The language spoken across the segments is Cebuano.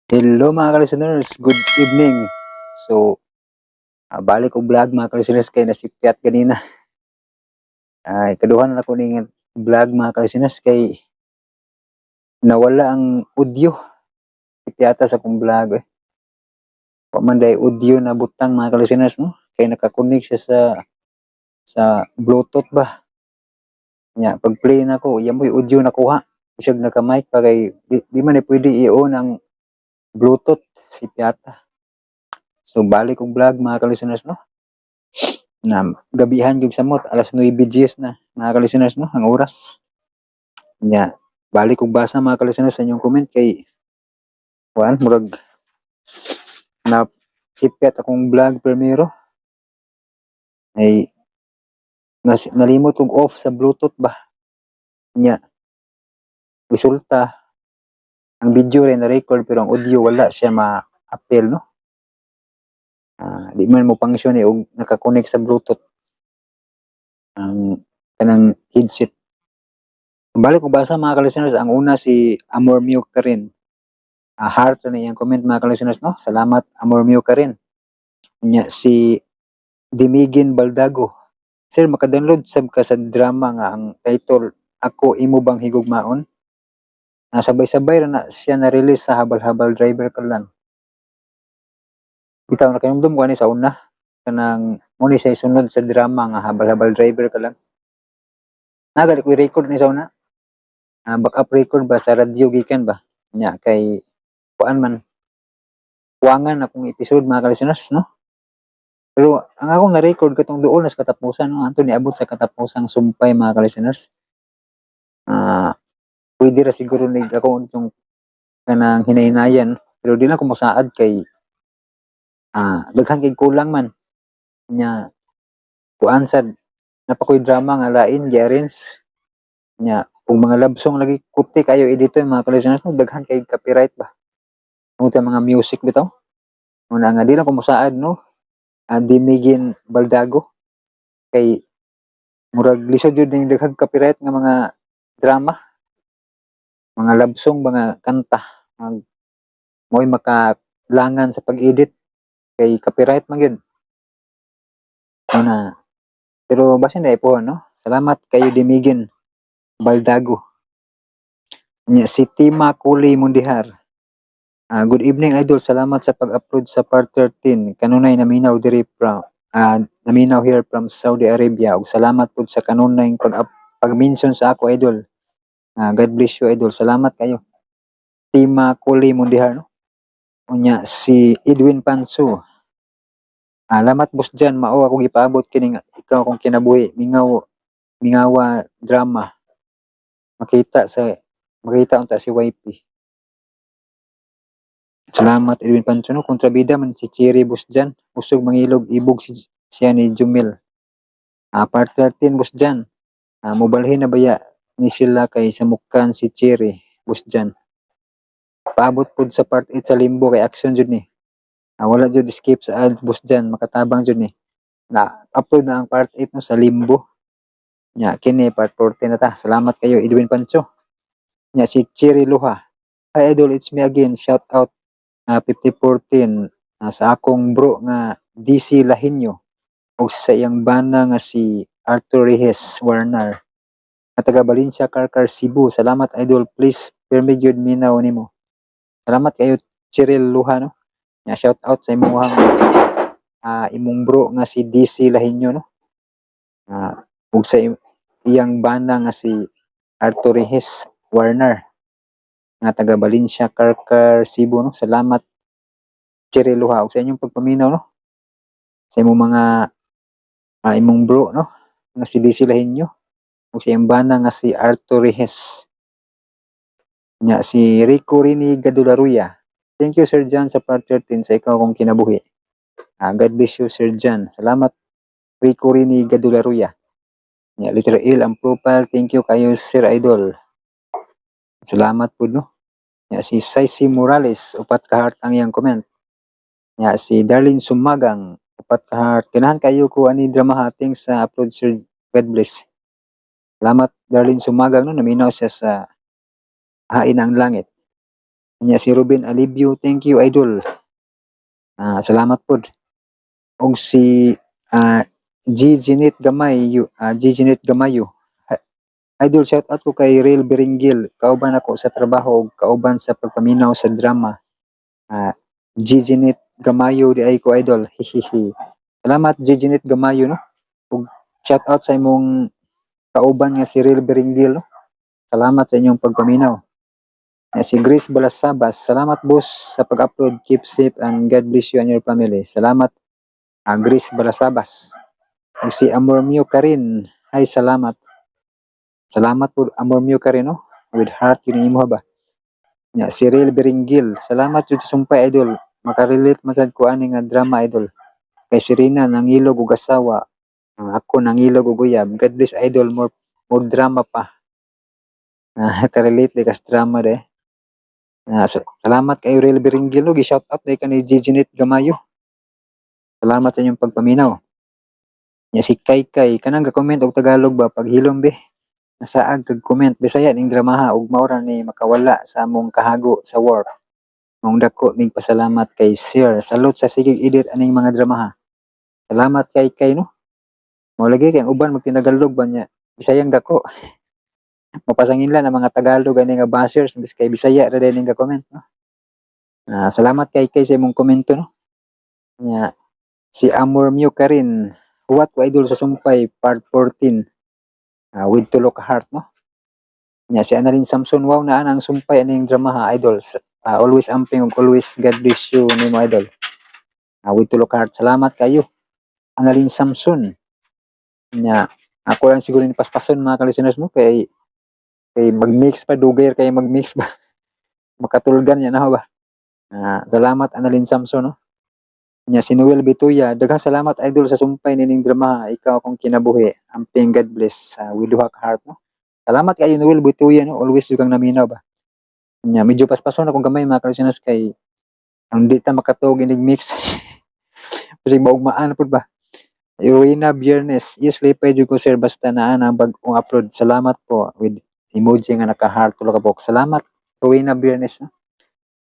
Hello, mga ka-listeners, good evening. So, balik og vlog, mga ka-listeners, kay nasipyat ganina. Ay, kaduha na ko ning vlog, mga ka-listeners, kay nawala ang audio. Sipyata sa akong vlog eh. Wa man day audio na butang, mga ka-listeners, no? Kay nakakonect siya sa Bluetooth ba. Nya pag play nako, iya mo'y audio nakuha. Bisag naka-mic pa kay di man ni pwede i-on ang Bluetooth, sipyata. So balik og vlog, mga ka-listeners, no. Na gabihan gyud samot, alas 9:10 na, mga ka-listeners, no, ang oras. Nya balik og basa, mga ka-listeners, sa inyong comment kay kuan, murag na sipyat akong vlog primero. Ay nalimot kog off sa Bluetooth ba. Nya resulta, ang video rin na record pero ang audio wala siya ma-appeal, no. Di man mo function eh og naka-connect sa Bluetooth ang kanang headset. Balik ko basa, mga ka-listeners, ang una si Amor Mew ka rin. Heart na iyang comment, mga ka-listeners, no. Salamat, Amor Mew ka rin. Nya si Dimigin Baldago. "Sir, maka-download sab ka sa drama nga ang title Ako Imo Bang Higugmaon? Sabay-sabay ra na siya na-release sa Habal-Habal Driver ka lang." Bitaw nakahinumdum ko ani sa una, kanang mo ni siya sunod sa drama nga Habal-Habal Driver ka lang. Naa ko'y record ni sa una. Backup record ba sa radyo gikan ba. Nya kay kuan man, kuwangan akong episode, mga ka-listeners, no. Pero ang akong na-record katong duol na sa katapusan, no, anto niabot sa katapusang sumpay, mga ka-listeners. Pwede ra siguro nig ako itong kanang hinay-hinayan pero di lang ko mosaad kay daghan kay kulang man. Nya kuan sad, naa pa koy drama nga lain gi-arrange. Nya ug mga love song lagi kuti kayo edito, mga ka-listeners, no, daghan kay copyright ba. Tungod sa mga music bitaw. Muna nga di lang ko mosaad, no. Dimigin Baldago kay murag lisod jud ning daghang copyright nga mga drama. Mga love song, mga kanta, mag mo'y makalangan sa pag-edit kay copyright man gyud. Muna pero basin dai po, no. Salamat kayo, Dimigin Baldago. Nya si Tima Kuli Mundihar. "Good evening, idol. Salamat sa pag-upload sa part 13. Kanunay naminaw diri from naminaw here from Saudi Arabia ug salamat pud sa kanunay pag-mention sa ako, idol. God bless you, idol." Salamat kayo, Tima Kuli Mundihar, no. Unya si Edwin Panso. "Alamat, boss Jan, mao akong ipaabot kining Ikaw Akong Kinabuhi, mingaw mingawa drama. Makita unta si YP." Salamat, Edwin Pancho, no. "Kontrabida man si Cherry, boss Jan. Usog mangilog ibog si siya ni Jumil. Part 13, boss Jan. Mubalhin na baya ni sila kay samukan si Cherry, boss Jan? Paabot pud sa part 8 sa Limbo kay action jud ni. Wala jud skip sa ads, boss Jan, makatabang jud ni." Na upload na ang part 8, no, sa Limbo. Nya kini part 14 na ta. Salamat kayo, Edwin Pancho. Nya si Cherry Luha. "Hi idol, it's me again. Shout out 5014 sa akong bro nga DC Lahinyo ug sa iyang bana nga si Arthur Reyes Warner nga taga Valencia, Carcar, Cebu. Salamat, idol. Please pirmi gyud minaw nimo." Salamat kayo, Cheryl Luha, no. Nya shout out sa imong imong bro nga si DC Lahinyo, no. Ug sa iyang bana nga si Arthur Reyes Warner nga taga Valencia, Carcar, Cebu, no. Salamat, Cheryl Luha, ug sa inyong pagpaminaw, no. Sa imong mga imong bro, no, nga si DC Lahinyo ug sa iyang bana nga si Arthur Reyes. Nya si Rico Rini Gadularuya. "Thank you, Sir John, sa part 13 sa Ikaw Akong Kinabuhi. God bless you, Sir John." Salamat, Rico Rini Gadularuya. Nya letter L ang profile. "Thank you kayo, Sir Idol." Salamat pud, no. Nya si Saisi Morales, upat ka heart ang iyang comment. Nya si Darlene Sumagang, upat ka heart. "Ganahan kayo ko ani drama ha. Thanks sa upload, sir. God bless." Salamat, Darlene Sumagang, no, naminaw siya sa Hain ang Langit. Nya si Ruben Alibio, thank you, idol. Salamat pod. Og si G. Janet Gamay, G. Janet Gamayo. Idol, shout out ko kay Real Beringil. Kauban ako sa trabaho ug kauban sa pagpaminaw sa drama. G. Janet Gamayo di ay ko, idol. Hihihi. Salamat, G. Janet Gamayo, no. Ug shout out sa imong kauban nga si Real Beringil, no. Salamat sa inyong pagpaminaw. Ya, si Grace Balasabas, salamat, boss, sa pag-upload. Keep safe and God bless you and your family. Salamat, Grace Balasabas. Ug si Amor Mio Karin, ay salamat. Salamat po, Amor Mio Karin, no? With heart yun imo ba? Ya, si Real Beringil, salamat jud sa sumpay, idol. Makarelate man sad ko ani nga drama, idol. Kay si Rina nangilog og asawa, ako nangilog og uyab. God bless, idol, more more drama pa. Karelate di kas drama de. Salamat kay Real Beringil, no? Gi-shout out day ka ni Giginet Gamayo. Salamat sa inyong pagpaminaw. Nya si Kay Kay, kanang ga-comment og Tagalog ba, paghilom be. Nasaag kag comment Bisaya ning dramaha ug mao ra ni makawala sa among kahago sa work. Maong dako mig pasalamat kay sir. Salute sa sigeg edit aning mga dramaha. Salamat, Kay Kay, no. Mao lagi kay ang uban magtinagalog ba niya. Bisayang dako. Mapasanginlan ang mga Tagalog ani nga bashers bis kay Bisaya ra din ning ga-comment, no. Salamat, Kay Kay, sa imong komento, no. Nya si Amor Mio Karin, huwat ko, idol, sa sumpay part 14. With tulo ka heart, no. Nya si Annalyn Samson, wow na ang sumpay aning drama ha, idol. Always amping ug always God bless you nimo, idol. With tulo ka heart. Salamat kayo, Annalyn Samson. Nya ako lang siguro ni paspason, mga ka-listeners, no, kay kay mag-mix pa, dugay kay mag-mix ba. Makatulgan niya na ba. Salamat, Annalyn Samson, no. Nya si Noel Bituya, daghang salamat, idol, sa sumpay nining drama, ikaw akong kinabuhi. Amping, God bless sa with duha ka heart, no. Salamat kayo, Noel Bituya, no, always jud kang naminaw ba. Nya medyo paspason akong gamay, mga ka-listeners, kay ang di ta makatuog inig mix. Kasi maugmaan pud ba. Rowena Biernes, yes, lipay jud ko, sir, basta naa na ang bag-ong upload. Salamat po, with emoji nga naka-heart tulo ka buok. Salamat, Rowena Biernes, no.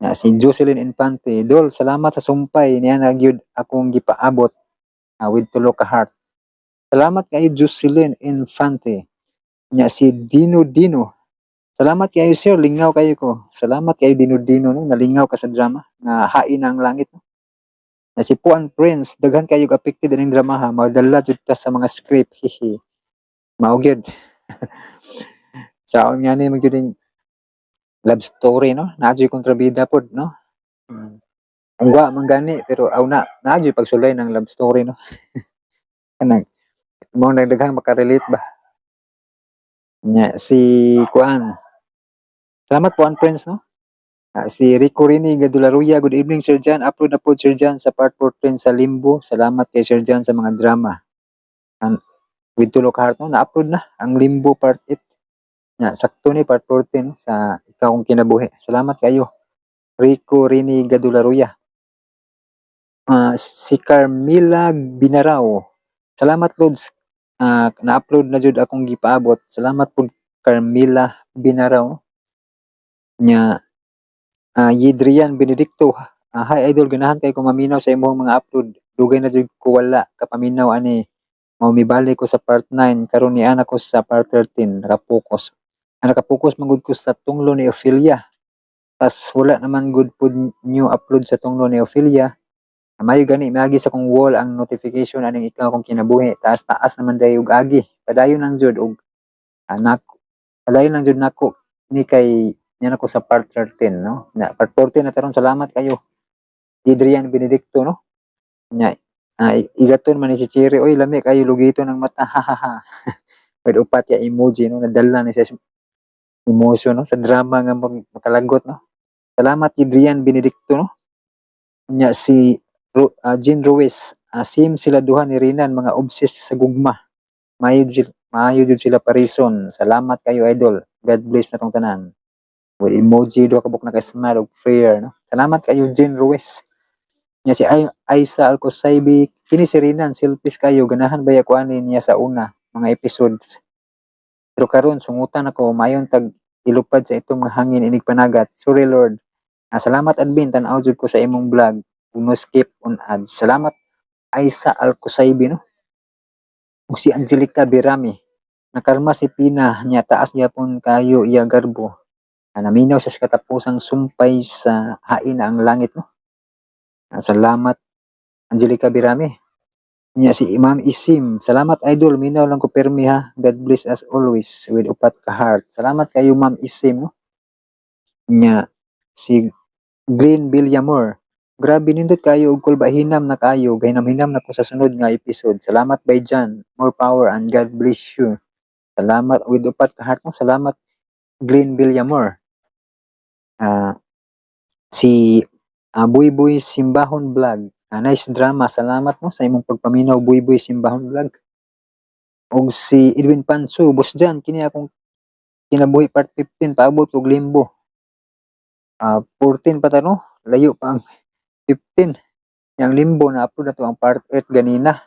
Nga si Jocelyn Infante, Dol, salamat sa sumpay niya na gyud akong gipaabot, with tulo ka heart. Salamat kayo, Jocelyn Infante. Nya si Dino Dino. Salamat kayo, sir, lingaw kayo ko. Salamat kayo, Dino Dino, no, nalingaw ka sa drama nga hain na ang langit, no. Na si Puan Prince, daghan kayo affected ining drama ha, madala jud ta sa mga script, hihi. Mao gyud. Sa nga ni magyud ning love story, no, naa jud kontrabida pod, no. Ungwa man gani pero aw na naa jud pagsulay ng love story, no. Kanang mao nang daghang makarelate ba. Nya si kuan. Salamat, Puan Prince, no. Si Rico Rini Gadularuya, good evening, Sir John. Upload na po, Sir John, sa part 14 sa Limbo. Salamat kay Sir John sa mga drama. An with tulo ka heart, no, na-upload na ang Limbo part 8. Nya sakto ni part 14, no, sa Ikaw Akong Kinabuhi. Salamat kayo, Rico Rini Gadularuya. Si Carmila Binaraw. Salamat, Lods. Na-upload na jud akong gipaabot. Salamat po, Carmila Binaraw. Nya Yidrian Benedicto. Hi idol, ganahan kay ko maminaw sa imong mga upload. Dugay na jud ko wala kapaminaw ani. Mao mibalik ko sa part 9 karon ni ana ko sa part 13 nakapokus. Nakapokus man gud ko sa tunglo ni Ophelia. Tas wala naman gud pud new upload sa tunglo ni Ophelia. Mayo gani miagi sa akong wall ang notification aning Ikaw Akong Kinabuhi. Taas taas naman dayo og agi. Padayon lang jud og anak, padayon lang jud nako ni kay niya ko sa part 13, no. Na part 14 na taron. Salamat kayo, Adrian Benedicto, no. Nya igaton man ni si Cherry, oy, lami kayo lugito ng mata, ha ha ha. With upat ya emoji, no, nadala ni sa emotion, no, sa drama nga makalagot, no. Salamat, Adrian Benedicto, no. Nya si Jean Ruiz, same sila duha ni Rinan, mga obsessed sa gugma. Maayo jud sila parison. Salamat kayo, idol. God bless na tong tanan. With emoji duha ka buok naka-smile og prayer, no. Salamat kayo, Jean Ruiz. Nya si Aisa Alcosaibi, kini si Rinan selfish kayo, ganahan baya ko ani niya sa una mga episodes. Pero karon sungutan ako, mayon tag ilupad sa itong mga hangin inig panagat. Sorry, Lord. Salamat admin, tan-aw jud ko sa imong vlog. No skip on ads. Salamat Aisa Alcosaibi, no. Ug si Angelica Birami. Nakalma si Pina nya, taas gyapon kayo iya garbo. Naminaw siya sa katapusang sumpay sa hain na ang langit, no. Salamat Angelica Birami. Nya si Imam Isim. Salamat idol, minaw lang ko permi ha. God bless us always with upat ka heart. Salamat kayo, Ma'am Isim, no. Nya si Glenn Villamor. Grabe, nindot kayo og kulbahinam na kayo. Gahinam-hinam na ko sa sunod nga episode. Salamat by John. More power and God bless you. Salamat with upat ka heart, no. Salamat Glenn Villamor. Si Buy Buy Simbahon Vlog. Nice drama. Salamat, no, sa imong pagpaminaw, Buy Buy Simbahon Vlog. Og si Edwin Panso, "Boss Jan, kini akong kinabuhi part 15, paabot og limbo." 14 pa ta, no? Layo pa ang 15. Yang limbo na upload na to ang part 8 ganina.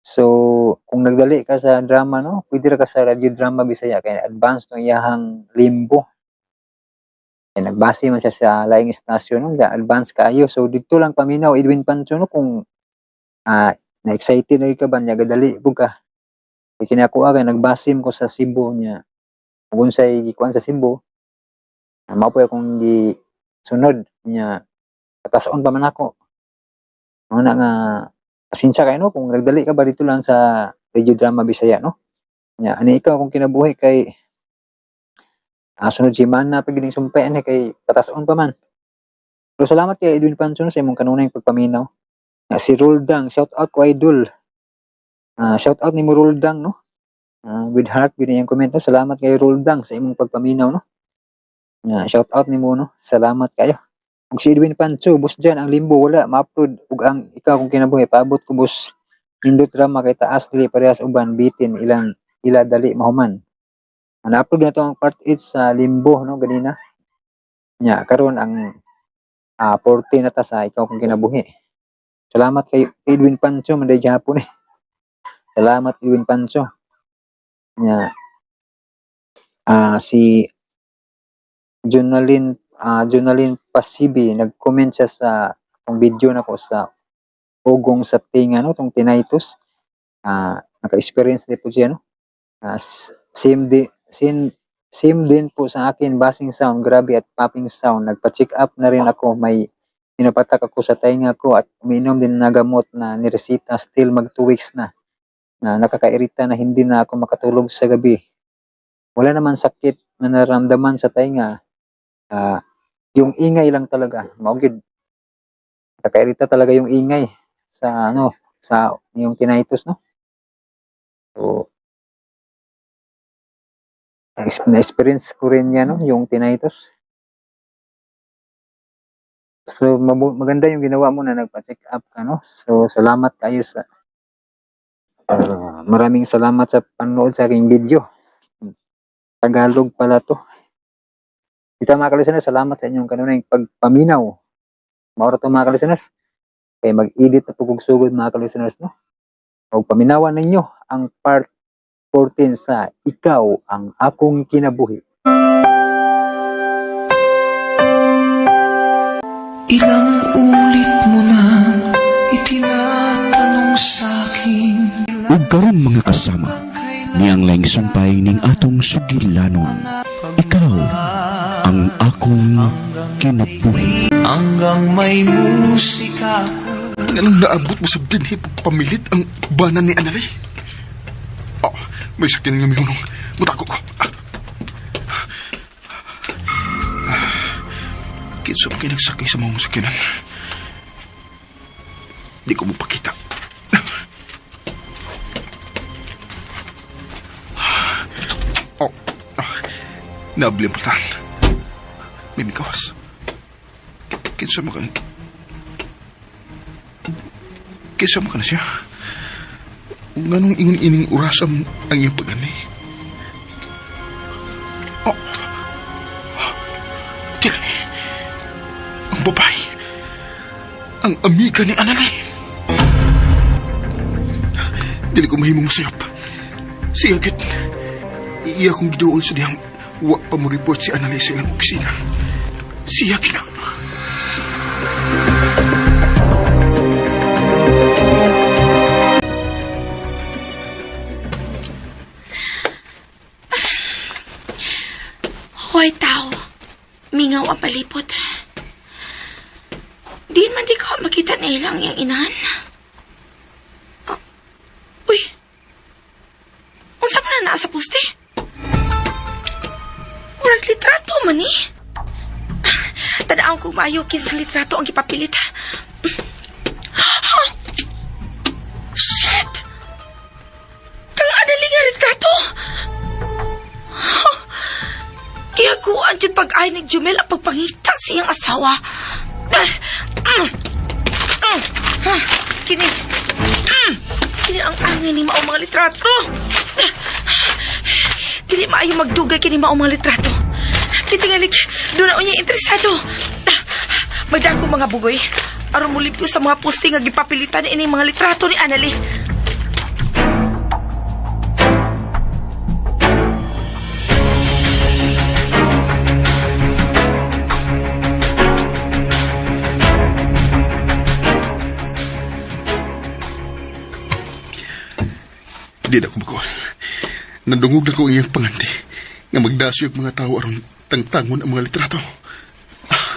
So, kung nagdali ka sa drama, no, pwede ra ka sa Radio Drama Bisaya kay advance no iyahang limbo. Kay nagbase man siya sa laing istasyon, no, ga advance kaayo. So dito lang paminaw, Edwin Pancho, no, kung na-excited na ka ba niya, gadali pud ka. Kay kini ako kay nagbase ko sa Cebu niya. Kung unsay gikuan sa Cebu, mao po akong gi sunod niya, patas-on pa man ako. Mao na nga pasensya kayo, no, kung nagdali ka ba, dito lang sa Radio Drama Bisaya, no. Nya ani Ikaw Akong Kinabuhi kay sunod semana pa gid ning sumpay ani kay patas-on pa man. Pero salamat kay Edwin Pancho, no, sa imong kanunay pagpaminaw. Nga si Roldang, shout out ko idol. Shout out nimo, Roldang, no. With heart gyud iyang komento. Salamat kay Roldang sa imong pagpaminaw, no. Nga shout out nimo, no. Salamat kayo. Ug si Edwin Pancho, "Boss Jan, ang limbo wala ma-upload ug ang Ikaw Akong Kinabuhi paabot ko, boss. Nindot drama kay taas, dili parehas uban, bitin ilang ila dali mahuman." Na-upload na to ang part 8 sa limbo, no, ganina. Nya karon ang 14 na ta sa Ikaw Akong Kinabuhi. Salamat kay Edwin Pancho, manday gihapon eh. Salamat, Edwin Pancho. Nya si Jonalyn Pasibi, nag-comment siya sa tong video nako sa ugong sa tinga, no, tong tinnitus. Naka-experience din po siya, no. Same, same, same din po sa akin, buzzing sound, grabe at popping sound. Nagpa-check up na rin ako, may pinapatak ako sa tainga ko at umiinom din na gamot na niresita, still mag 2 weeks na. Na nakakairita na hindi na ako makatulog sa gabi. Wala naman sakit na nararamdaman sa tainga. Yung ingay lang talaga, mao gyud. Nakakairita talaga yung ingay sa ano, sa yung tinnitus, no. So na-experience ko rin yan, no, yung tinnitus. So maganda yung ginawa mo na nagpa-check up ka, no. So salamat kayo sa maraming salamat sa panonood sa aking video. Tagalog pala to. Ito, mga ka-listeners, salamat sa inyong kanunay pagpaminaw. Mao ra to, mga ka-listeners. Kay mag-edit na pud sugod, mga ka-listeners, no. Og paminawan ninyo ang part 14 sa Ikaw Ang Akong Kinabuhi. Ilang ulit mo na itinatanong sa'kin. Ug karon, mga kasama, niang laing sumpay ning atong sugilanon. Ikaw Ang Akong Kinabuhi. Hanggang may musika ko. Nganong naabot mo sa dinhi pamilit ang bana ni Analy? Oh, may sakyan nga mihunong. Mutago ko. Ah. Ah. Kinsa man kay nagsakay sa maong sakyanan? Di ko mopakita. Oh, naabli ang pultahan. May mikawas. Kinsa man kana siya? Nganong ingon ining oras ang iyang pag-ani? Oh. Tira ni. Ang babae. Ang amiga ni Analy. Dili ko mahimong sayop. Siya git. Iya kong giduol sa dihang wa pa mo report si Analy sa ilang opisina. Siya kina. Hoy, tao. Mingaw ang palipot. Di man di ko makita na ilang iyang inahan. Ah, uy! Unsa man na naa sa poste? Murag litrato man ni. Ah, Tanaw ko maayo kinsa litrato ang gipapilit. Ha? Shit! Kang adali nga litrato! Gihaguan jud pag-ay ni Jumel ang pagpangita sa iyang asawa. Ah, mm, ah, Kini, kini ang angay ni mao mga litrato. Ah, Dili maayo magdugay kini mao mga litrato. Titingalik, doon na unya interesado. Ah, Magdako mga bugoy. Aron molipyo sa mga poste nga gipapilitan ini mga litrato ni Annalie. Di na ko makuha. Nadungog na ko ang iyang pangandi nga magdasyo ang mga tao aron tangtangon ang mga litrato. Ah,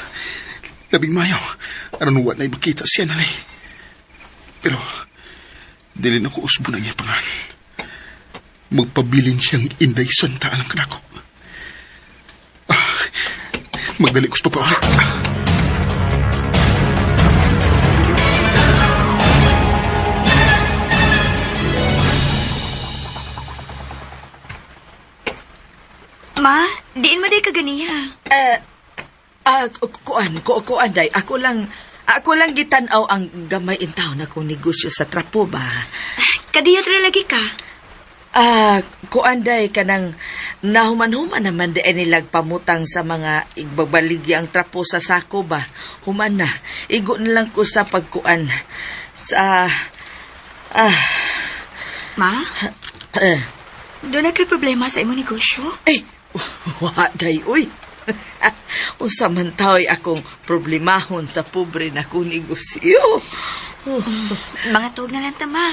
labing mayo, aron wa na makita siya nalay. Pero, dili na ko usbo na iyang pangan. Magpabilin siyang Inday Santa alang kanako. Ah, magdali ko sa papauli. Ah. Ma, diin mo day ka ganiha. Ah, kuan, kuan day. Ako lang gitan-aw ang gamay in taon akong negosyo sa trapo ba. Kadiyot ra lagi ka. Ah, kuan day kanang nahuman-human naman di nilag pamutang sa mga igbabaligya ang trapo sa sako ba. Human na. Igo na lang ko sa pagkuan. Sa ah Ma, eh, doon na kay problema sa imong negosyo? eh wa day uy. Unsa man taoy akong problemahon sa pobre na kong negosyo. Mga tuog na lang ta, ma.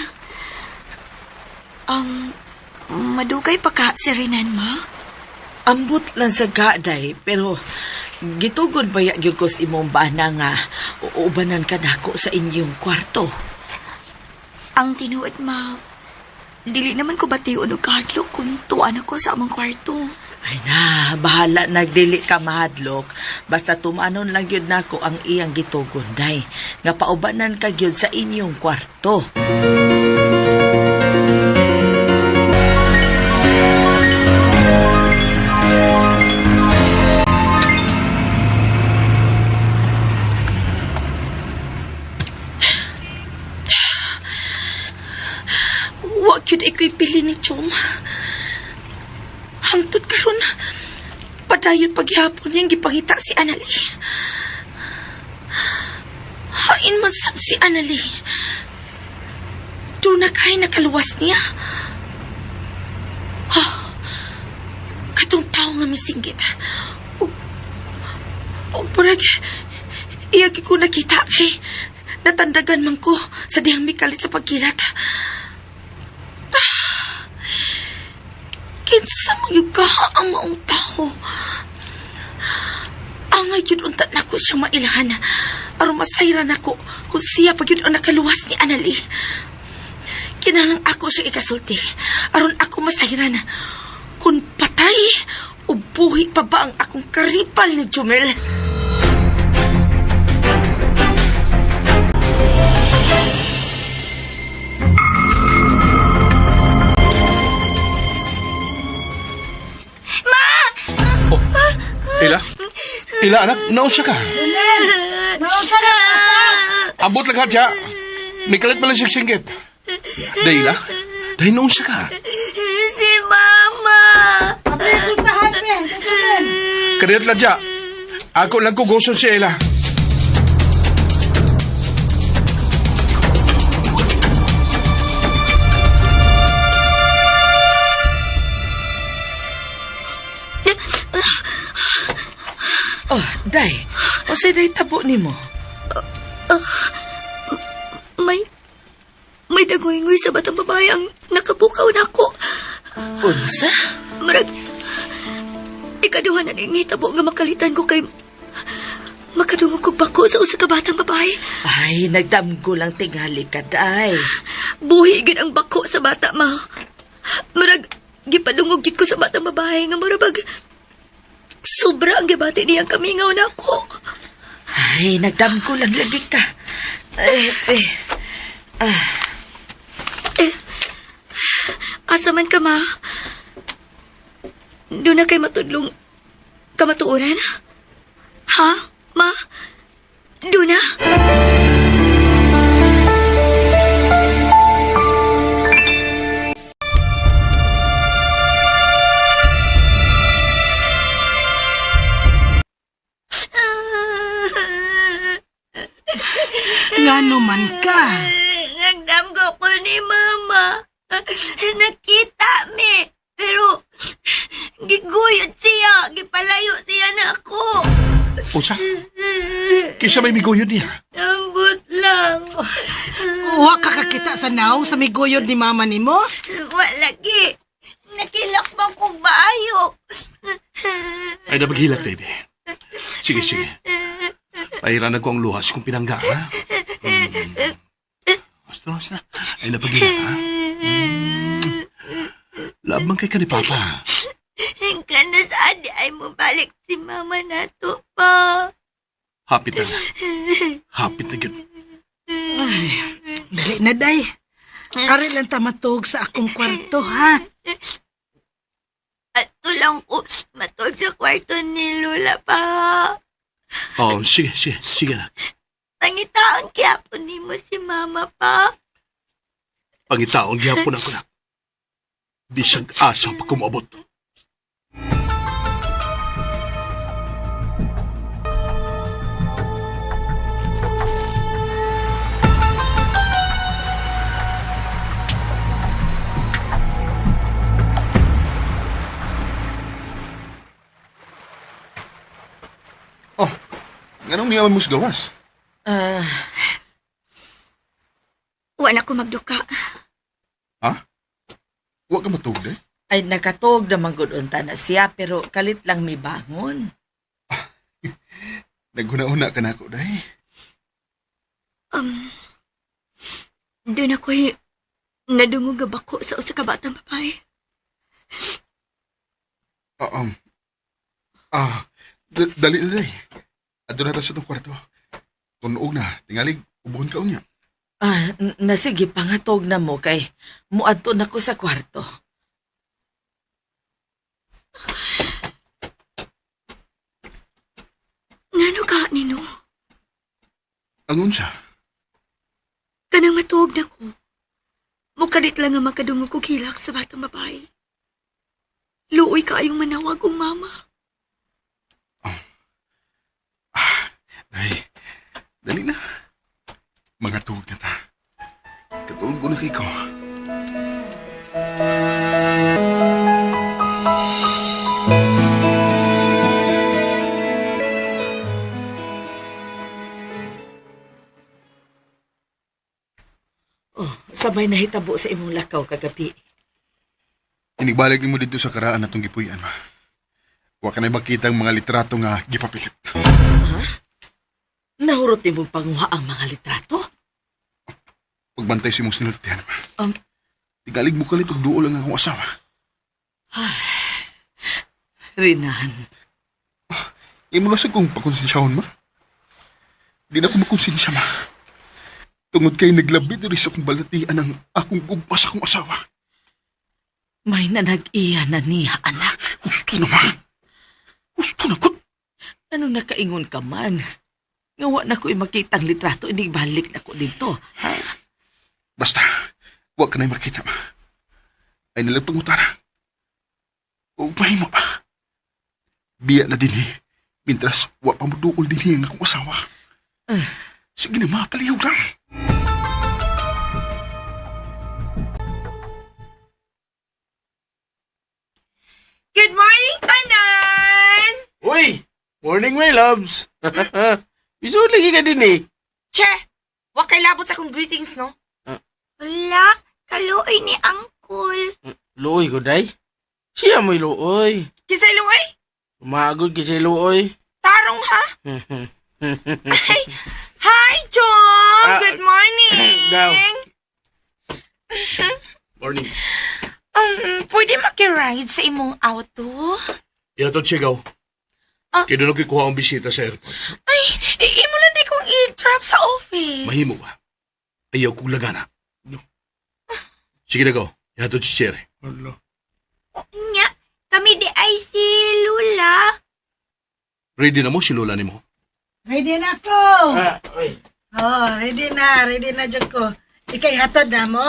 Madugay pa ka si Renan, ma? Ambot lang sa gaday, pero gitugod ba ya gyud ko sa imong bana nga uubanan ka nako sa inyong kwarto. Ang tinuod, ma, dili naman ko bation og kahadlok kung tuan ako sa among kwarto. Ay na, bahala nagdili ka mahadlok. Basta tumanon lang gyud nako ang iyang gitugon day. Nga paubanan ka gyud sa inyong kwarto. Wa gyud iko'y pili ni Chum. Hangtod karon, padayon paghihapon niyang gipangita si Annalie. Hain man sab si Annalie. Doon na kay nakaluwas niya. Ha, katong tao nga misinggit. Ug, ug murag, iya gyud ko nakita kay natandagan man ko sa dihang mikalit sa pagkilat. Kinsa man gyud ka ang maong tao. Angay gyud unta nako siya mailhan. Aron masayran nako kung siya pa gyud ang nakaluwas ni Annalie. Kinahanglan ako siya ikasulti. Aron ako masayran. Kung patay o buhi pa ba ang akong karipal ni Jumel. Ila? Ila, anak, naunsa ka? Naunsa na Abot lang ka, Mikalit pa lang siya singgit. Dahil, Dahil naunsa ka. Si Mama! Sultahan, pe. Sultahan. Kadiyot lang siya. Ako lang kuguson si Ella. Oh, day. O say day tabo nimo? May may dagoy-ngoy sa batang babae ang nakabukaw na ako. Unsa? Murag, ikaduha na ning hitabo nga makalitan ko kay makadungog ko bako sa usa ka batang babae. Ay, nagdamgo lang tingali ka, day. Buhi gid ang bako sa bata, ma. Murag, gipadungog gid ko sa batang babae nga murag bag, sobra ang gibati niyang kamingaw na ako. Ay, nagdamgo lang lagi ka. Ay, ay. Eh, asa man ka, ma? Doon na kay matudlong kamatuoran? Ha, ma? Doon na? Ngano man ka? Nagdamgo ko ni mama. Nakita mi. Pero giguyot siya. Gipalayo siya na ako. Unsa? Kinsa may miguyod niya? Ambot lang. Wa ka kakita sa naong sa miguyod ni mama nimo? Wala gi. Nakilak man kong maayo. Ay na maghilak, baby. Sige, sige. Pahiran ko ang luhas kung pinangga, ha? Hmm. Basta, basta. Ay na paghilak, ha? Hmm. Love man kay ka ni Papa. Kana saan di ay mabalik si mama na to pa. Hapit na na. Hapit na yun. Ay, dali na day. Ari lang ta matug sa akong kwarto, ha? Ato lang ko matug sa kwarto ni Lola pa. Oh, sige, sige, sige na. Pangitaon gyapon nimo si mama pa. Pangitaon gihapon ako na. Bisag asa pa kumabot. Oh, nganong niya mo sa gawas? Ah, Wa na ko magduka. Ha? Wa ka matug eh? ay nakatuog naman gud unta na siya pero kalit lang mi bangon. Naghuna-una ka na ako, day. Doon ako'y nadungog nga bako sa usa ka batang babae. Ah, ah, dali na, day. Adto na ta sa itong kwarto. Tunog na, tingalig, ubuhon ka unya. Ah, na sige pangatog na mo kay muadto na ko sa kwarto. Ngano ka nino? Ang unsa? Kanang matuog na ko. Mukalit lang nga makadungog kog hilak sa batang babae. Luoy ka ayong manawag og mama. Day, dali na. Mga tuog na ta. Katulog ko na kay ko. Oh, sabay nahitabo sa imong lakaw kagabi. Inigbalik nimo dito sa karaan natong gipuy-an, ma. Wa ka na makita ang mga litrato nga gipapilit. Nahurot nimong panguha ang mga litrato? Pagbantay si mong sinultihan, ma. Tigalig mo kalit og duol ang akong asawa. Rinan, Imo lang sa kong pakonsensyahon, ma. Di na ako makonsensya, ma. Tungod kay naglabi diri sa akong balatian ang akong gugma sa akong asawa. may nanag-iya na niya, anak. Gusto na, ma. Gusto na ko. Ano nakaingon ka man? Nga wa na ko'y makitang litrato, inibalik na ko dito. Ha? Basta, wa ka na makita, ma. Ay nalang pangutana. Ug mahimo pa. Biya na din eh. Mintras, wa pa moduol din eh ang akong asawa. Sige na, ma. Palihaw lang. Good morning, tanan! Uy! Morning, my loves. Biso lagi ka din eh. Che, wa kay labot sa akong greetings, no? Wala, kaluoy ni Uncle. Luoy ko, day. Siya mo'y luoy. Kisay luoy? Umagod kisay luoy. Tarong ha? Ay, hi, Chong! Ah, Good morning! daw. Morning. Pwede makiride sa imong auto? Ihatod siya gaw. Ah. Kaya doon kuha ang bisita sa airport. Ay, imo lang di kong i-drop sa office. Mahimo ba? Ayaw kong lagana. Sige na gaw. Ihatod si Cherry. Hala. Nya, kami di ay si Lula. Ready na mo si Lola ni mo? Ready na ko. Ah, oy. Oh, ready na jud ko. Ikay hatod na mo.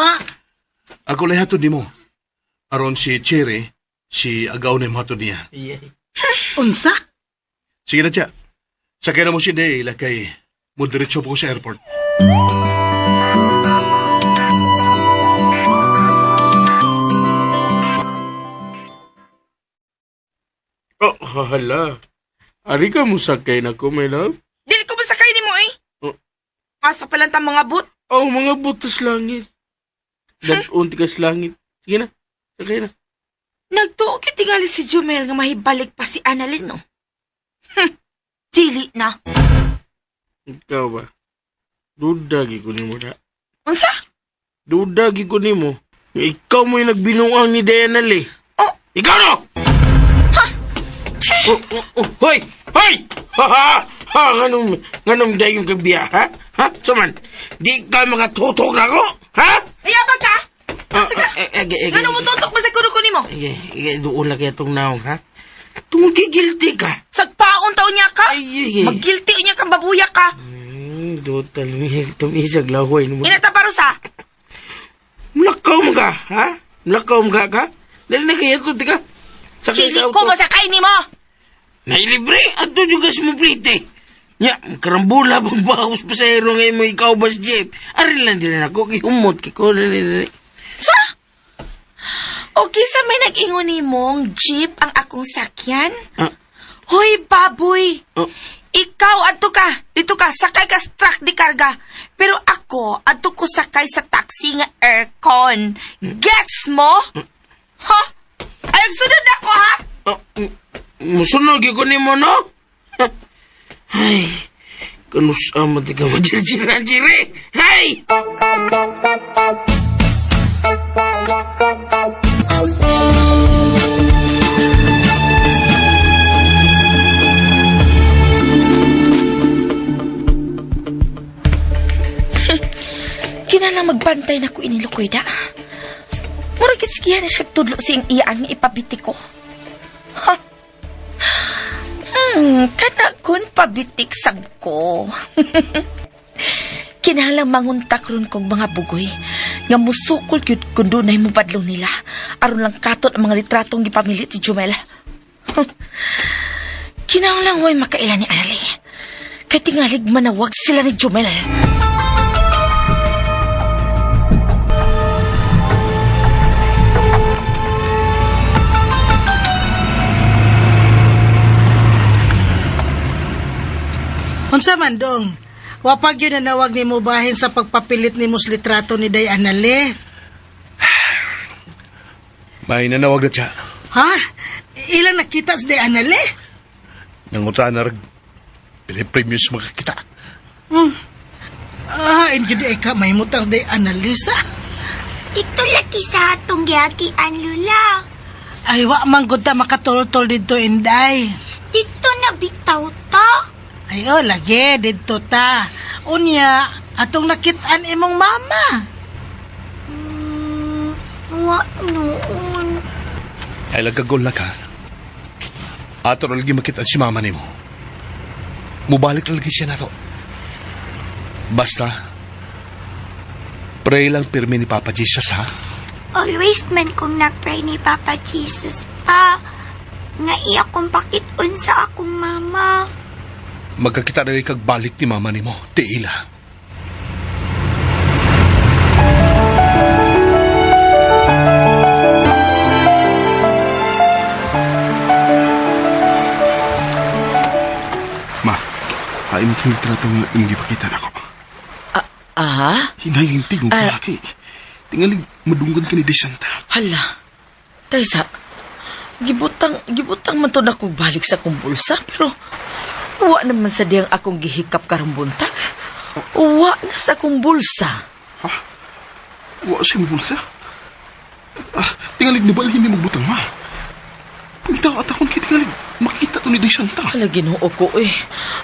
Ako lang hatod ni mo. Aron si Cherry, si Agaw na yung hatod niya. Yeah. Unsa? Sige na siya. Sakay na mo si Dale kay mo diretso po ko sa airport. Oh, hala. Ari ka mo sakay na ko, my love. Dili ko masakay nimo eh. Oh. Asa pa lang ta mga boot. Oh, mga butas langit. Dad-unti ka sa langit. Sige na, sakay na. Nagtuo gyud tingali si Jumel nga mahibalik pa si Annalyn, no? Dili na. Ikaw ba? Duda gi ko nimo na. Unsa? Duda gi ko nimo. Ikaw mo yung nagbinuang ni Diana Lee. Oh. Ikaw no! Ha? Oh, oh, oh, hoy! Hoy! Ha ha! Ha, nganong dayon kag biya, ha? Ha? Suman, di ka makatutok na ko, ha? Ayaba ka! Ah, Sige. ah, eh, eh, eh, Ngano mo tutok ba sa kuno ko nimo? Eh, eh, doon lang kaya itong naong, ha? Tungod kay guilty ka. Sagpaon taon niya ka? Ay, ay, ay. Mag-guilty unya kang babuya ka. Total, tumisag lahoy. Inata parusa. Mulakaw mo ka, ha? Mulakaw mo ka, ka? Dali na kaya ito, ka. Sakay Dili sa ko auto. masakay nimo. Nailibre, ato juga sa mo plite. Nya, karambula bang bawas pasahero ngayon mo ikaw ba si Jeff? Ari lang din ako, kihumot, kiko, dali, dali. Sa? O kisa may nag-ingon nimong jeep ang akong sakyan? Ah, Hoy, baboy! oh, Ikaw, adto ka. Dito ka, sakay ka sa truck di karga. Pero ako, adto ko sakay sa taxi nga aircon. Gets mo? Ha? Ay, sunod ako, ha? oh, musunod gyud ko nimo, no? Ha? Ay, kanus ama di ka majirjira-jiri. Hay! Kinahanglan magbantay na ko inilukoy da. Murag kisikihan na siya tudlo sa iyang iyaan nga ipabiti ko. Ha? Kana kun pabitik sab ko. Kinahanglan manguntak ron kog mga bugoy nga musukol gyud kun dunay mopadlong nila aron lang katon ang mga litratong gipamilit si Jumel. Kinahanglan way makaila ni Anali. Kay tingalig manawag sila ni Jumel. Unsa man dong? Wapag yun nanawag ni mo bahin sa pagpapilit ni sa litrato ni Day Anale. May nanawag na siya. Ha? Ilang nakita sa Day Anale? Nangutan na rag. Pili premiums makakita. Ah, hindi di ka may mutang sa Day Analisa. Ito lagi sa atong giakian, Lula. Ay, wa man gud ta makatultol dito, Inday. Dito na bitaw ta. Ay, oh, lagi, dito ta. Unya, atong nakitaan imong mama. Wa noon. Ay lagagol na ka. Ato na lagi makita si mama nimo. Mubalik na lagi siya nato. Basta, pray lang pirmi ni Papa Jesus ha. Always man kong nagpray ni Papa Jesus pa. Nga iya kong pakit-on sa akong mama. Magkakita na rin kag balik ni mama nimo. Tiila. Hain mo itong litrato nga imong gipakita nako. Aha? Hinay ang tingog Ah. laki. Tingali madunggan ka ni Desanta. Hala. Taysa, gibutang man to na kong balik sa kong bulsa, pero wa naman sa diyang akong gihikap karong buntag. Wa na sa kong bulsa. Ha? Wa sa imong bulsa? Ah, tingalig ni balhin ni magbutang ma. Pagitaw at akong kitingalig, makita to ni Desanta. Hala, Ginoo ko eh.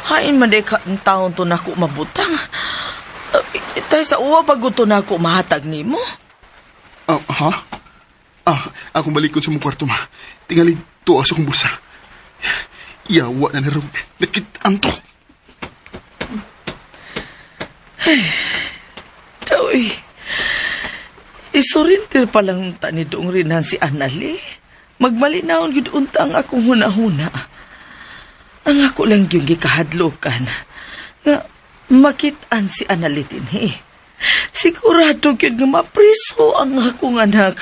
Hain man day ka ang taon to nako mabutang. Taysa, wa pa gud to nako mahatag nimo. Ah, ha? Ah, akong balik ko sa mong kwarto, ma. Tingali, tuwa sa akong bulsa. Yawa na naro. Nakitaan to. Taoy. Isurrender pa lang ta ni Dong Rinan si Anali. Magmalinawon gud unta ang akong hunahuna. Ang ako lang yung gikahadlokan. Nga makit-an si Anali dinhi. Sigurado gyud nga mapriso ang akong anak.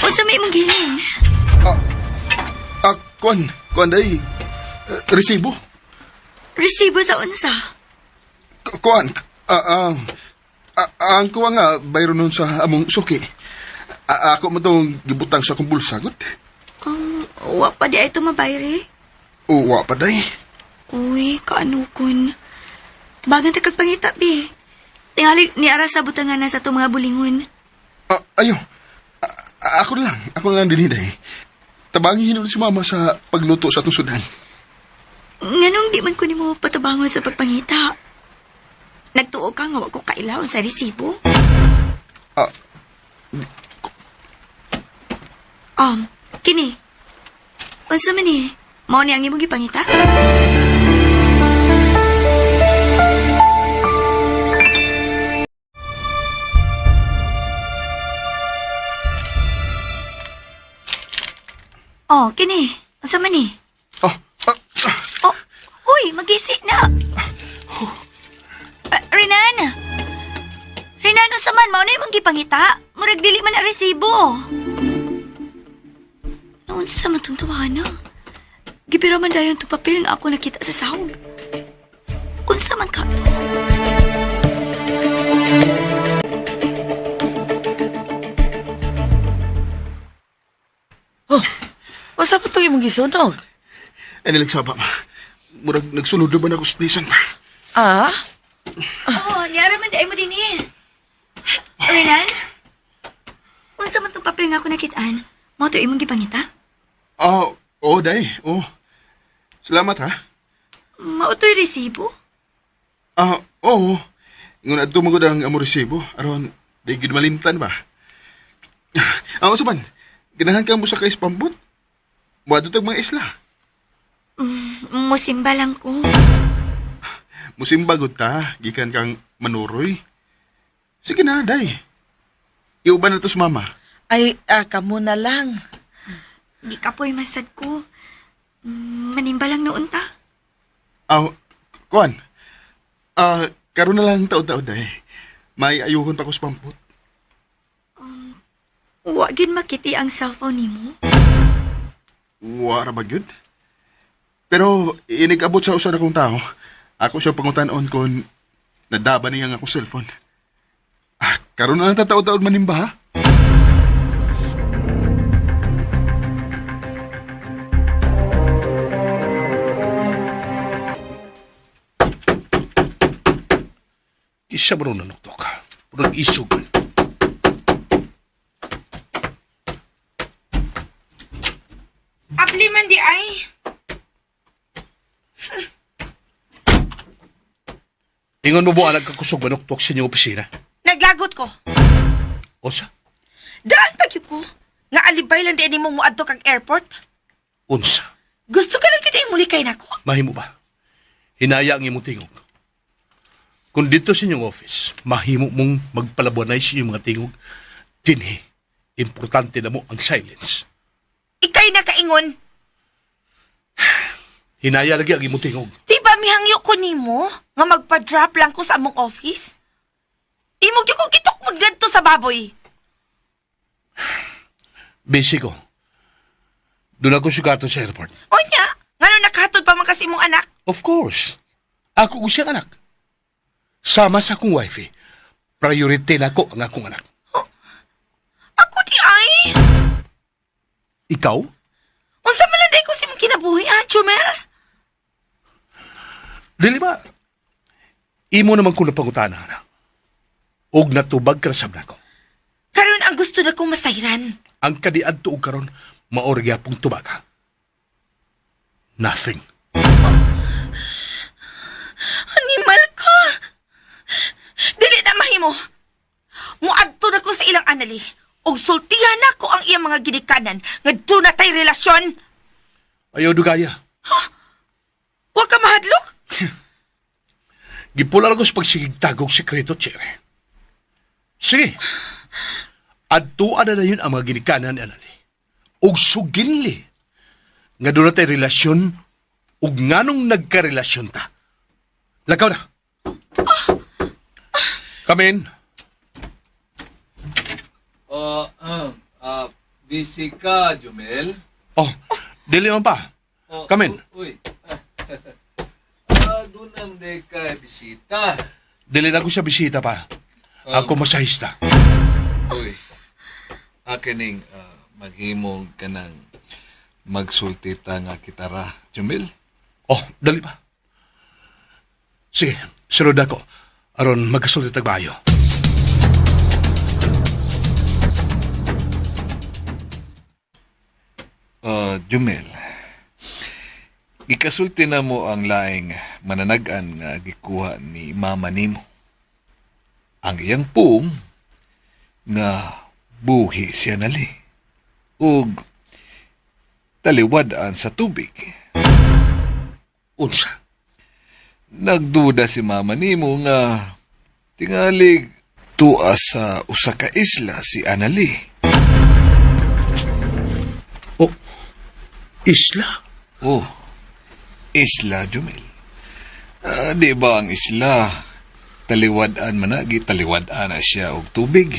Unsa may imong giling? Ah, ah, kuan, kuan day. Eh, resibo. Resibo sa unsa? Kuan, ah, ah, ah, ang kuha nga, bayro nun sa among suki. Ah, ako mo itong gibutang sa akong bulsa, gut. Wa pa di ay tumabayri. Uwa pa day. Uy, kaanukon. Bagan ta kag pangita, bi. Tingali ni ara sa butangan na sa itong mga bulingon. Ah, ayo. Ah, ako na lang. Ako na lang din day. Tabangin hinulon si mama sa pagluto sa atong sudan. Nganong di man ko nimo patabangon sa pagpangita? Nagtuo ka nga wa ko kailaw sa resibo? Ah, Kini. Unsa man ni? Mao ni ang imong gipangita? Oh, kini. Unsa man ni? ah, ah, ah. Oh, huy, magisi na. Ah, Renan! Renan, unsa man mao na imong gipangita? Murag dili man na resibo. Naunsa man tong tawahan na? Gipira man dayon tong papel nga ako nakita sa sahog. Unsa man ka to? Oh, unsa pa to imong gisunog? Ay, nalagsaba, ma. Murag nagsunod na ba na ako sa Desanta? Ah? Oh, niyara man dayon mo din eh. Renan? Unsa man tong papel nga ako nakitaan? Mao to imong gipangita? Ah, oo, day. Oo. Salamat, ha? Mao to'y resibo? Ah, oo. Ngun adto man gud ang amo resibo aron di gid malimtan ba. Ah, unsa man? Ganahan ka mo sa kay spambot? Moadto tag mga isla. Musimba lang ko. Musimba gud ta, gikan kang manuroy. Sige na, day. Iuban na to sa mama. Ay, ah, kamo na lang. Di ka po'y masad ko. Manimba lang noon ta. Ah, kuan. Ah, karon na lang taod-taod day. May ayuhon pa ko sa pampot. Wa gid makiti ang cellphone nimo. Wara ba gyud? Pero inigabot sa usa na kong tao. Ako siya pangutan-on kon nadaba niya ang akong cellphone. Ah, karon na lang tataod-taod manimba ha? Isa ba rin nanuktok? Murag isog man. Apli man di ay. Ingon mo buwan nagkakusog manuktok sa inyong opisina. Naglagot ko. Unsa? Daan pa gyud ko. Nga alibay lang di nimo moadto kag airport. Unsa? Gusto ka lang gyud ay muli kay nako. Mahimo ba? Hinaya ang imong tingog. Kung dito sa inyong office, mahimo mong magpalabuanay sa inyong mga tingog, dinhi, importante na mo ang silence. Ikay nakaingon. Hinaya lagi ang imong tingog. Di ba mihangyo ko nimo nga magpa-drop lang ko sa among office? Imo gyud ko gitukmod gadto sa baboy. Busy ko. Doon ako sugaton sa airport. Onya, ngano nakahatod pa man kasi imong anak? Of course. Ako ko siyang anak. Sama sa akong wifey. Priority na ko ang akong anak. Ako di ay. Ikaw? Unsa man lang day ko sa imong kinabuhi ah, Jumel? Dili ba? Imo naman ko napangutana, anak. Og natubag ka na sab nako. Karon ang gusto na kong masayran. Ang kadiadto og karon maorgya pong tubaga. Nothing. Animal ka. Dili na mahimo. Muadto na ko sa ilang anali. Og sultihan na ko ang iyang mga ginikanan nga doon na tay relasyon. Ayaw dugaya. Wa ka mahadlok. Gipular ko sa pagsigigtagog sekreto, Chere. Sige. Adtuan na na yun ang mga ginikanan ni Anali. Og suginli. Nga doon na tayo relasyon ug nganong nagkarelasyon ta. Lakaw na. Come in. Oh, busy ka, Jumel? Oh, dili man pa. Oh, Come in. Uy. Doon ang day ka bisita. Dili na ko siya bisita pa. Ako masahista. Uy. Akin maghimong ka ng magsulti ta nga kitara, Jumel. Oh, dali pa. Sige, sunod ako. Aron magkasulti tagbayo. Jumel. Ikasulti na mo ang laing mananagan nga gikuha ni mama nimo. Ang iyang pung nga buhi siya nali. Ug taliwad-an sa tubig. Unsa? Nagduda si mama nimo nga tingalig tuwa sa usa ka isla si Anali. Oh, isla? Oh, isla Jumel. Di ba ang isla taliwad-an man na, gitaliwad-an na siya og tubig.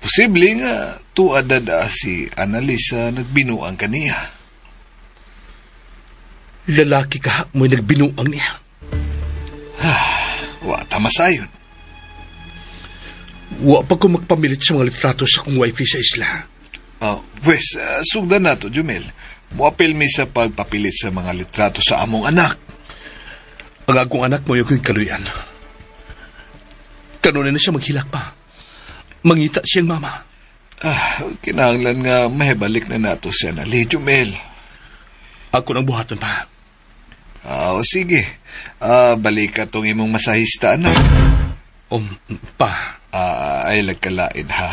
Posible nga tuwa dada si Anali sa nagbinuang kaniya. Lalaki ka mo'y nagbinuang niya. Wa ta masayon. Wa pa ko magpamilit sa mga litrato sa akong wifi sa isla. Pwes, sugdan nato, Jumel. Muapil mi sa pagpapilit sa mga litrato sa among anak. Ang akong anak mo yung kaluyan. Kanunay na siya maghilak pa. Mangita siyang mama. Kinahanglan nga mahibalik na nato siya na Jumel. Ako nang buhaton pa. O sige. Balik ka tong imong masahista, anak. Pa. Ay, lagkalain ha.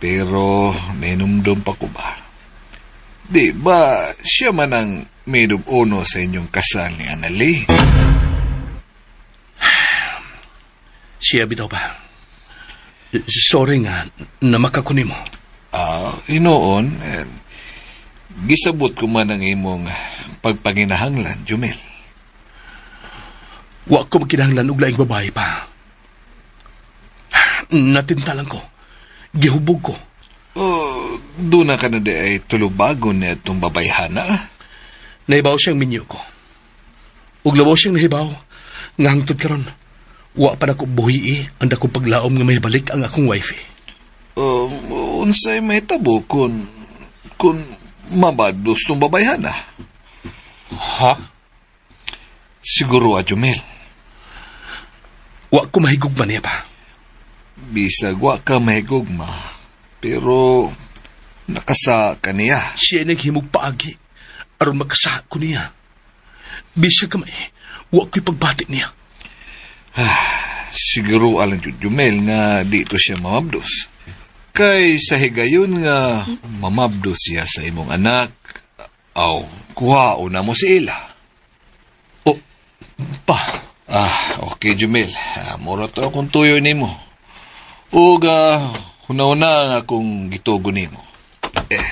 Pero, nainumdum pa ko ba? Di ba, siya man ang maid of honor sa inyong kasal ni Annalie? Siya bitaw pa. Sorry nga, namakakuni mo. Inoon, eh, gisabot ko man ang imong pagpanginahanglan, Jumel. Wa ko magkinahanglan og laing babae pa. Natintalan ko. Gihubog ko. Oh, doon na ka na di ay tulubagon ni atong babayhana. Nahibaw siyang minyo ko. Ug labaw siyang nahibaw. Nga hangtod karon. Wa pa nako buhii ang dakong paglaom nga mahibalik ang akong wifey. Unsay mahitabo kung mabadlos tong babayhana? Ha? Siguro, Jumel. Wa ko mahigugma niya pa. Bisag wa ka mahigugma, pero nakasa ka niya. Siya naghimog paagi aron makasa ko niya. Bisag kamay, wa ko'y pagbati niya. Siguro alang jud Jumel nga dito siya mamabdos. Kay sa higayon nga mamabdos siya sa imong anak, aw kuhaon na mo si ila. O, pa. Okay Jumel. Mura to akong tuyo nimo. Ug hunaw-na ang akong gitugo nimo. Eh.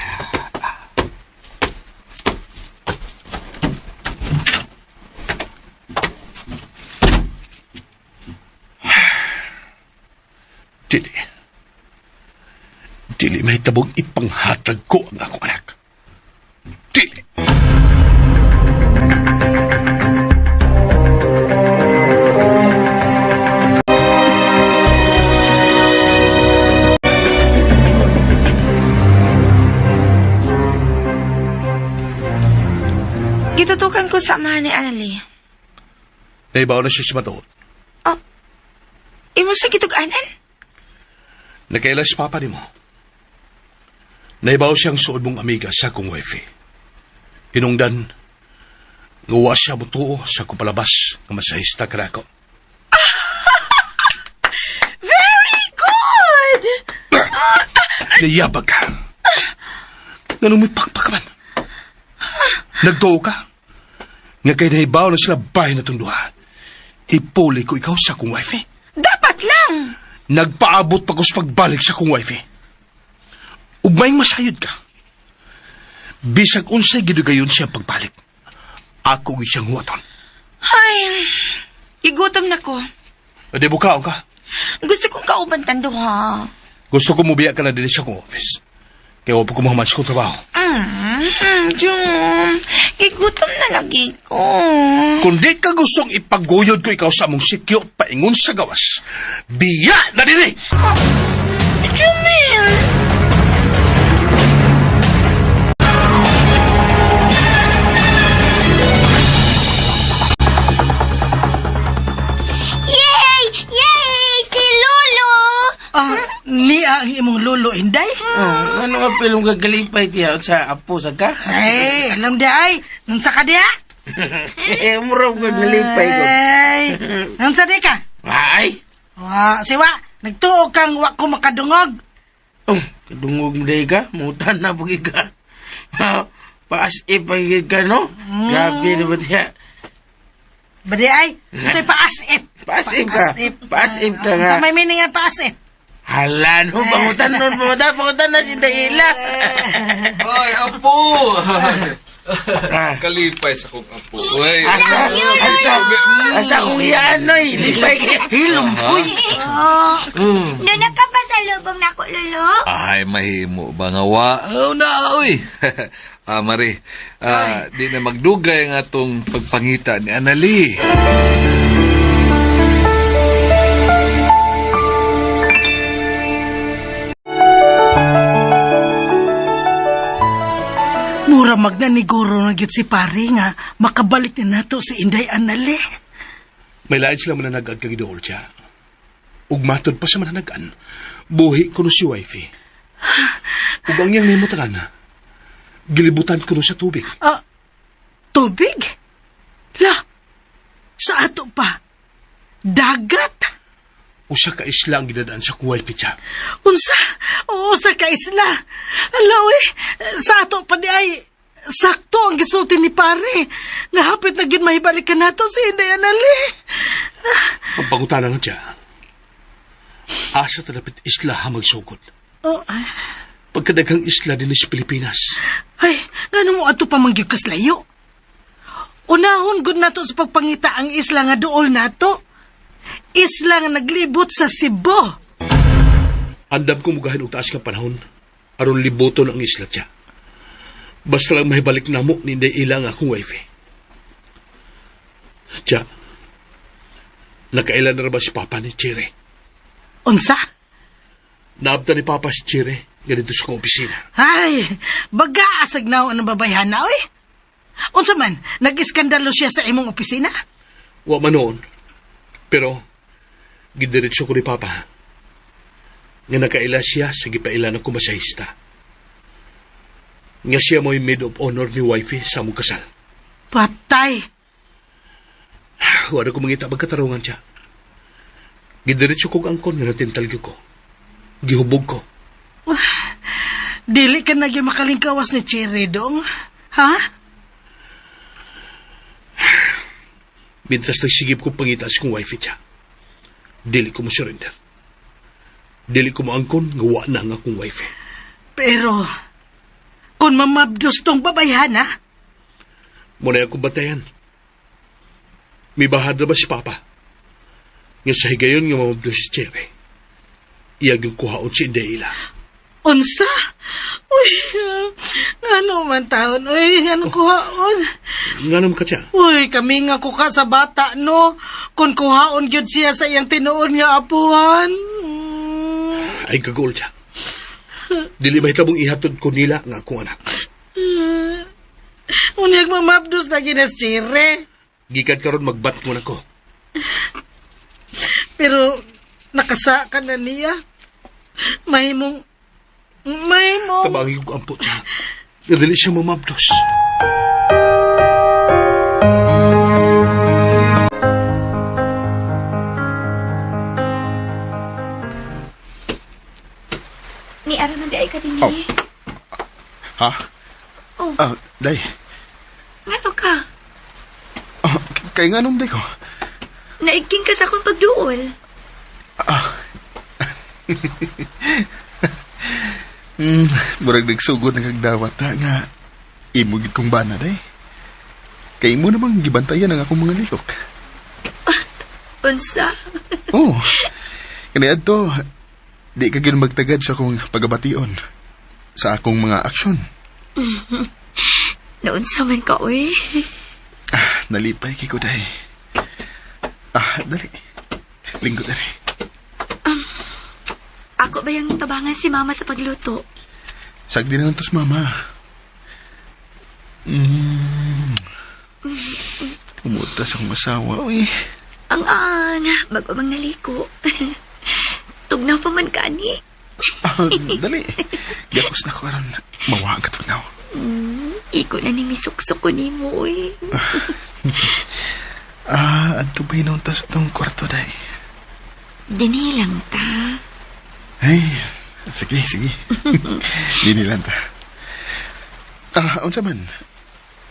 Dili. Dili mahitabong ipanghatag ko ang akong anak. Dili. Gitutukan ko sa amahan ni Annalie. Naibaw na siya sa matuod. Oh, imo siya gitug-anan? Nakaila si Papa nimo. Naibaw siyang suod mong amiga sa akong wifi. Inungdan, nguwa siya mutuo sa akong palabas nga masahista ka na ako. Very good! Niyabag ka. Ganun mo'y pakpak ka man. Nagtuo ka. Nga kay nahibaw na sila bahay na itong duha. Ipuli ko ikaw sa akong wifi. Dapat lang! Nagpaabot pa ko sa pagbalik sa akong wifi. Ugmay masayod ka. Bisag unsay gidugayon siya pagbalik. Ako gi siyang huwaton. Ay, igutom na ko. E di bukaon ka. Gusto kong kauban tando ha. Gusto ko mubiya ka na din sa akong office. Kaya wa pa ko mahuman sa akong trabaho. Jum, gigutom na lagi ko. Kung di ka gustong ipaguyod ko ikaw sa among sikyo paingon sa gawas, biya na din eh! Jumil! Yay! Yay! Si Lolo! Ah, niya ang imong lolo, Inday? Oh, ano nga pilong gagalipay tiya sa apo sa ka? Ay, alam di ay. Nunsa ka diya? Eh, murag gagalipay ko. Ay, nunsa di ka? Ay! Wa, siwa, nagtuo kang wa ko makadungog. Oh, kadungog mo dahil ka. Mutan na pagi ka. Paas ipagigid ka, no? Grabe na ba tiya? Badi ay, sa'y paasip. Paasip ka. Paasip ka nga. Sa may meaning ang paasip. Hala, no? Pangutan nun. Pangutan, pangutan na si Dahila. Ay, apo! Ah. Kalipay sa kong apo. Uy, Asa, asa, asa kong iyaan, noy. Lipay ka. Hilumpoy. Oh, Doon ka pa sa lubong na ko, Lolo? Ay, mahimo ba nga wa? Oh, na, uy. Ah, Mari, di na magdugay ang atong pagpangita ni Anali. Mura magnaniguro na gyud si pare nga makabalik ni nato si Inday Anali. May lain sila mananagag kagidool siya. Ug matod pa sa mananagan, buhi ko no si wifey. Ug ang iyang nimutangan, gilibutan ko no sa tubig. Ah, tubig? La, sa ato pa. Dagat? Usa ka isla ang gidadaan sa kuway siya. Unsa? Oo, sa kaisla. Alaw eh, sa ato pa di ay sakto ang gisulti ni pare. Nga hapit na gyud mahibalik ka nato si Inday Anali. Ang pangutana nga siya, asa ta dapat isla ha magsugod. Oh, Pagkadaghang isla din sa Pilipinas. ay, ngano mo ato pa mangyud kas layo? Unahon gud nato sa pagpangita ang isla nga duol nato. Isla nga naglibot sa Cebu. Andam ko mugahin og taas nga panahon aron libuton ang isla siya. Basta lang mahibalik namo ni Inday Ila ang akong wife. Tiya, nakailan na ra ba si Papa ni Chere? Unsa? Naabta ni Papa si Chere ganito sa kong opisina. Ay, baga asag na ang babayhana, oy. Unsa man, nag-iskandalo siya sa imong opisina? Wa man noon. Pero, gidiretso ko ni Papa. Nga nakaila siya sa gipaila ng kumasahista. Nga siya mo'y maid of honor ni wifey sa among kasal. Patay. Wala ko mangita magkatarungan siya. Gidiretso kong angkon nga natintal gyud ko. Gihubog ko. Dili ka na gyud makalingkawas ni Cherry dong. Ha? Mintras nagsigib ko pangita sa kong wifey siya. Dili ko mo surrender. Dili ko moangkon nga wa na ang akong wifey. Pero, kung mamabdos tong babayhana, Muna akong bantayan. May bahad na ba si Papa? Nga sa higayon nga mamabdo si Cherry. Iyang yung kuhaon si Inday Ila. Unsa? Uy, ngano man taon? Uy, ngano kuhaon? Nganong ka siya? Uy, kami nga kuka sa bata, no? Kung kuhaon gyud siya sa iyang tinuod nga apuhan. Ay kagol siya. Dili mahitabong ihatod ko nila nga akong anak. Unyag mamabdos na ginas chire. Gikan karon magbat mo na ko. Pero nakasa ka na niya. Mahimong, mahimong. Tabangin ko ampo siya. Dili siya mamabdos. Ni Araman di ay ka din Oh. Ha? Oh. Ah, day. Ngano ka? Ah, kay nga nung day ko. Naigking ka sa akong pagduol. Ah. Murag nagsugod ng kagdawat ta nga imo gid kong bana day. Kay imo namang gibantayan ang akong mga likok. Unsa? Oh. Kaniadto di ka gyud magtagad sa akong pagabation sa akong mga aksyon. Naunsa man ka, uy. Ah, nalipay kay ko day. Ah, dali. Linggo dali. Ako ba yung tabangan si mama sa pagluto? Sagdi na lang tos mama. Umutas akong asawa, uy. Ang ang, bago bang naliko. Tugnaw pa man ka, ani. Ah, dali. Gakos na ko aron mawag ka tugnaw. Iko na ni misuksok ko ni mo, uy. Ah, adto ba hinunta sa tong kwarto day? Dini lang ta. Ay, sige, sige. Dini lang ta. Ah, unsa man?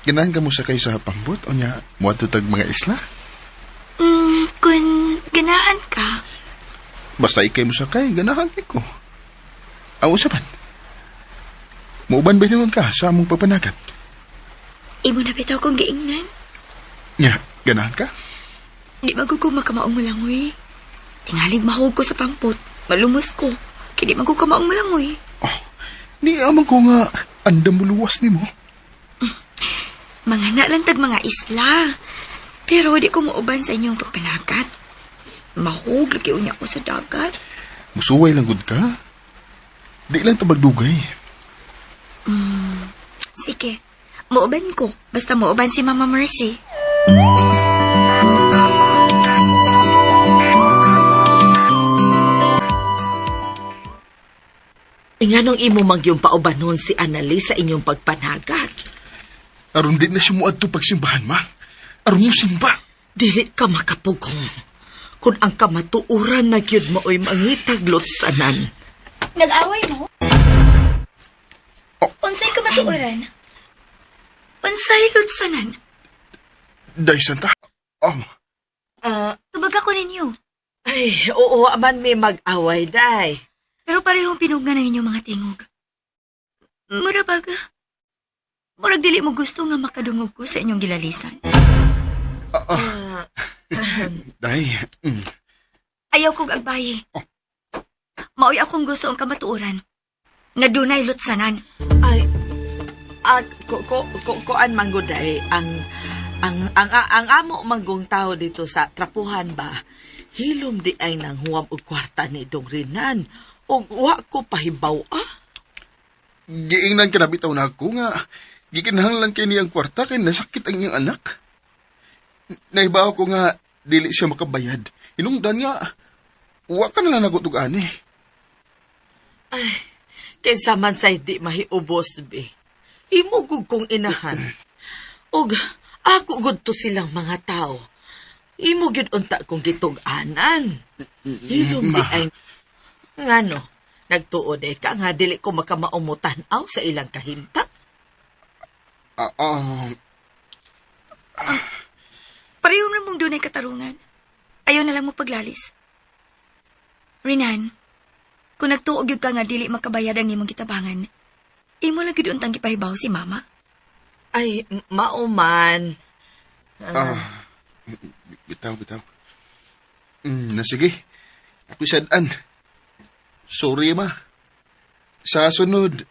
Ganahan ka mo sa kay sa pambot o nya moadto tag mga isla? Kung ganahan ka, Basta ikay mo sakay, ganahan kay ko. Ah, unsa man? Muuban ba hinungon ka sa among pagpanagat? imo na bitaw kong giingnan. Nya, ganahan ka? Di magugo makamaong mo lang, uy. Tingalig mahog ko sa pampot. Malumos ko. Kaya di magugo kamaong mo lang, uy. Oh, ni amang ko nga andam mo luwas nimo. Mga na lang tag mga isla. Pero di ko mauban sa inyong pagpanagat. Mahog, lagi unya ko sa dagat. Musuway lang gud ka. Di lang ta magdugay. Sige, mauban ko. Basta mauban si Mama Mercy. Nganong imo magyong paubanon si Annalise sa inyong pagpanagat? Aron di na siya muadto pagsimbahan, ma. Aron mo simba. Dili ka makapugong. Kung ang kamatuoran na gyud maoy mangitag lutsanan. Nag-away mo? Unsay kamatuoran? Unsay lutsanan? Day santa. Oh, Tubag ako ninyo. Ay, oo, aman may mag-away, day. Pero parehong pinugnan ang inyong mga tingog. Mura bag, murag dili mo gusto nga makadungog ko sa inyong gilalisan. day. Ayaw kong agbaye. Maoy akong gusto ang kamatuoran. Nga dunay lutsanan. Ay, ah, ko, ko, ko, koan mangguday, ang amo manggong tao dito sa trapuhan ba, hilom di ay nang huwam og kwarta ni Dong Rinan, og wa ko pahibaw ah. Giingnan ka na bitaw na ako nga. Gikinahanglan kay niyang kwarta kay nasakit ang iyang anak. Naibaw ko nga dili siya makabayad. Hinungdan nga. Wa ka na lang ako tug-ani. Kaysa man sa di mahiubos be. Imo gud kong inahan. Og ako gud to silang mga tao. Imo gyud unta kong gitug-anan. Hilom di ay ngano nagtuod eh ka nga dili ko makamaumutan-aw sa ilang kahimtang. Ah, ah, Pareho na mong dunay katarungan. Ayaw na lang mo paglalis. Rinan, kung nagtuog gyud ka nga dili makabayad ang imong gitabangan, imo lang gyud untang gipahibaw si mama. Ay, mao man. ah. Bitaw, bitaw. Na sige. Ako sadaan. Sorry, ma. Sa sunod,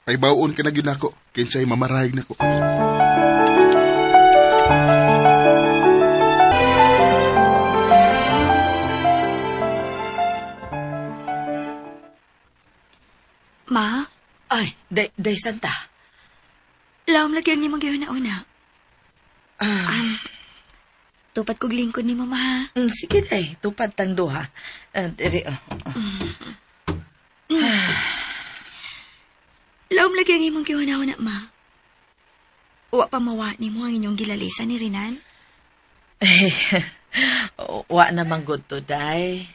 ay bawon ka na gyud nako, kinsay mamarahig nako. Ma, Ay, day, day Santa. lawom lagi ang nimong gihuna-una. Tupad kog lingkod ni mama ha. Sige, day. Tupad tang duha. Diri, oh. Lawom lagi ang imong gihuna-una, ma. Wa pa mawa nimo ang inyong gilalisa ni Rinan. Eh, wa naman good to, day.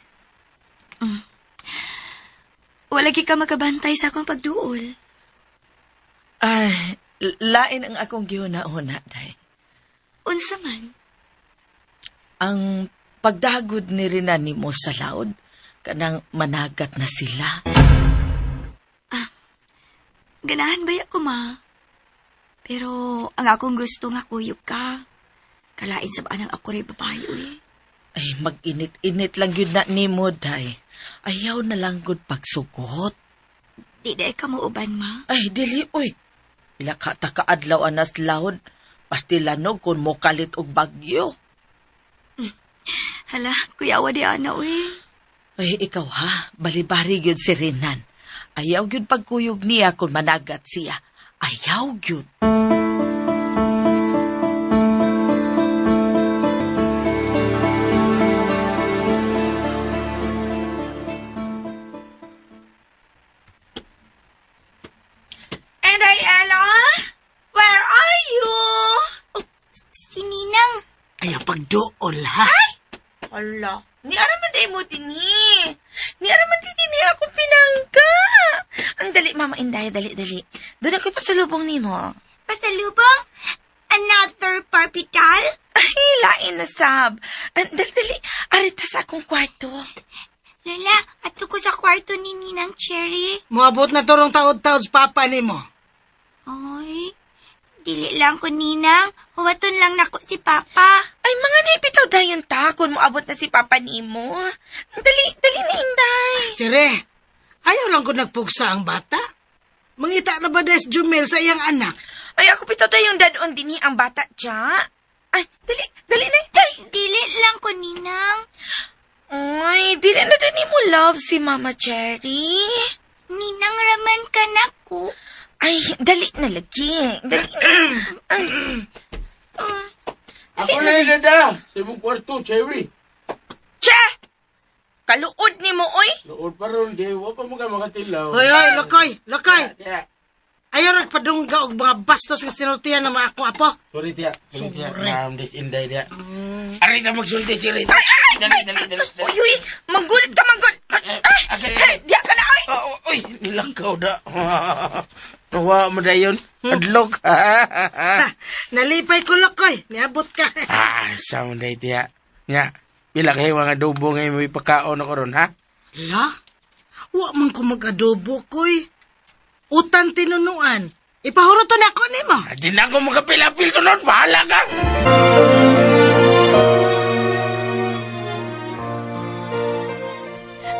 Wa lagi ka makabantay sa akong pagduol. Ay, lain ang akong gihuna-huna, day. Unsa man? Ang pagdagod ni Rina nimo sa laod, kanang managat na sila. Ganahan ba ako, ma? Pero ang akong gusto nga kuyog ka. Kalain sa anang ako rin babae, uy. Ay, mag-init-init lang yun na nimo, day. Ayaw na lang gud pagsugot. Di dahil ka mauban, ma. Ay, dili, uy. Ila ka ta kaadlaw anas laod. Pastilanog kung mokalit og bagyo. Hala, kuyawa di ana, uy. Ay, ikaw ha, balibari gyud si Renan. Ayaw gyud pagkuyog niya kung managat siya. Ayaw gyud. And I, Ella, where are you? Oh, si Ninang. Ayaw pagduol, ha? Hala, ni ara man day mo dinhi. Ni ara man di dinhi ako pinangka. Ang dali, Mama Inday, dali, dali. Doon ako pasalubong nimo. Pasalubong? Another parpital? Ay, lain na sab. Ang dali, dali. Arita sa akong kwarto. Lola, ato ko sa kwarto ni Ninang Cherry. Moabot na torong taod-taod sa papa nimo. Ay, dili lang ko, Ninang. Huwaton lang nako si Papa. Ay, mga nipitaw dayon ta kung moabot na si Papa nimo. Dali, dali na, Inday. Cherry, ayaw lang ko nagpugsa ang bata. Mangita na ba des Jumel sa iyang anak? Ay, ako bitaw dayon dadon dinhi ang bata, tiya. Ay, dali, dali na, Inday. Dili lang ko, Ninang. Ay, dili na din mo love si Mama Cherry. Ninang raman ka nako. Ay, dali na lagi. Dali na. Ay, Ako na yun, dada. Sa imong kwarto, Cherry. Che! Kaluod ni mo, oy! Lood pa ron, di. Wa pa mo ka makatilaw. Hoy, hoy, lokoy, lokoy. Tiya. Ayaw nagpadungga og mga bastos nga sinultian ng mga ako apo. Sorry, tiya. Sorry, tiya. Ma'am, this inday, tiya. Aray ka magsulti, Cherry. Dali, dali, dali. dali. Uy, uy! Manggulit ka, manggulit! Eh, Ay, okay, ay, okay. diya ka na, oy! Oh, oh, uy, nilangkaw na. Nawa mo na yun. Adlok. Ha, nalipay ko, lokoy. Niabot ka. Ah, sa mo na tiya. Nga, pila kayo mga adobo ngayon may pagkaon ako ron, ha? La, wa man ko mag-adobo, koy. Utan tinunuan. Ipahuro to na ako nimo. Ah, Di na ako makapilapil sunod. Bahala ka!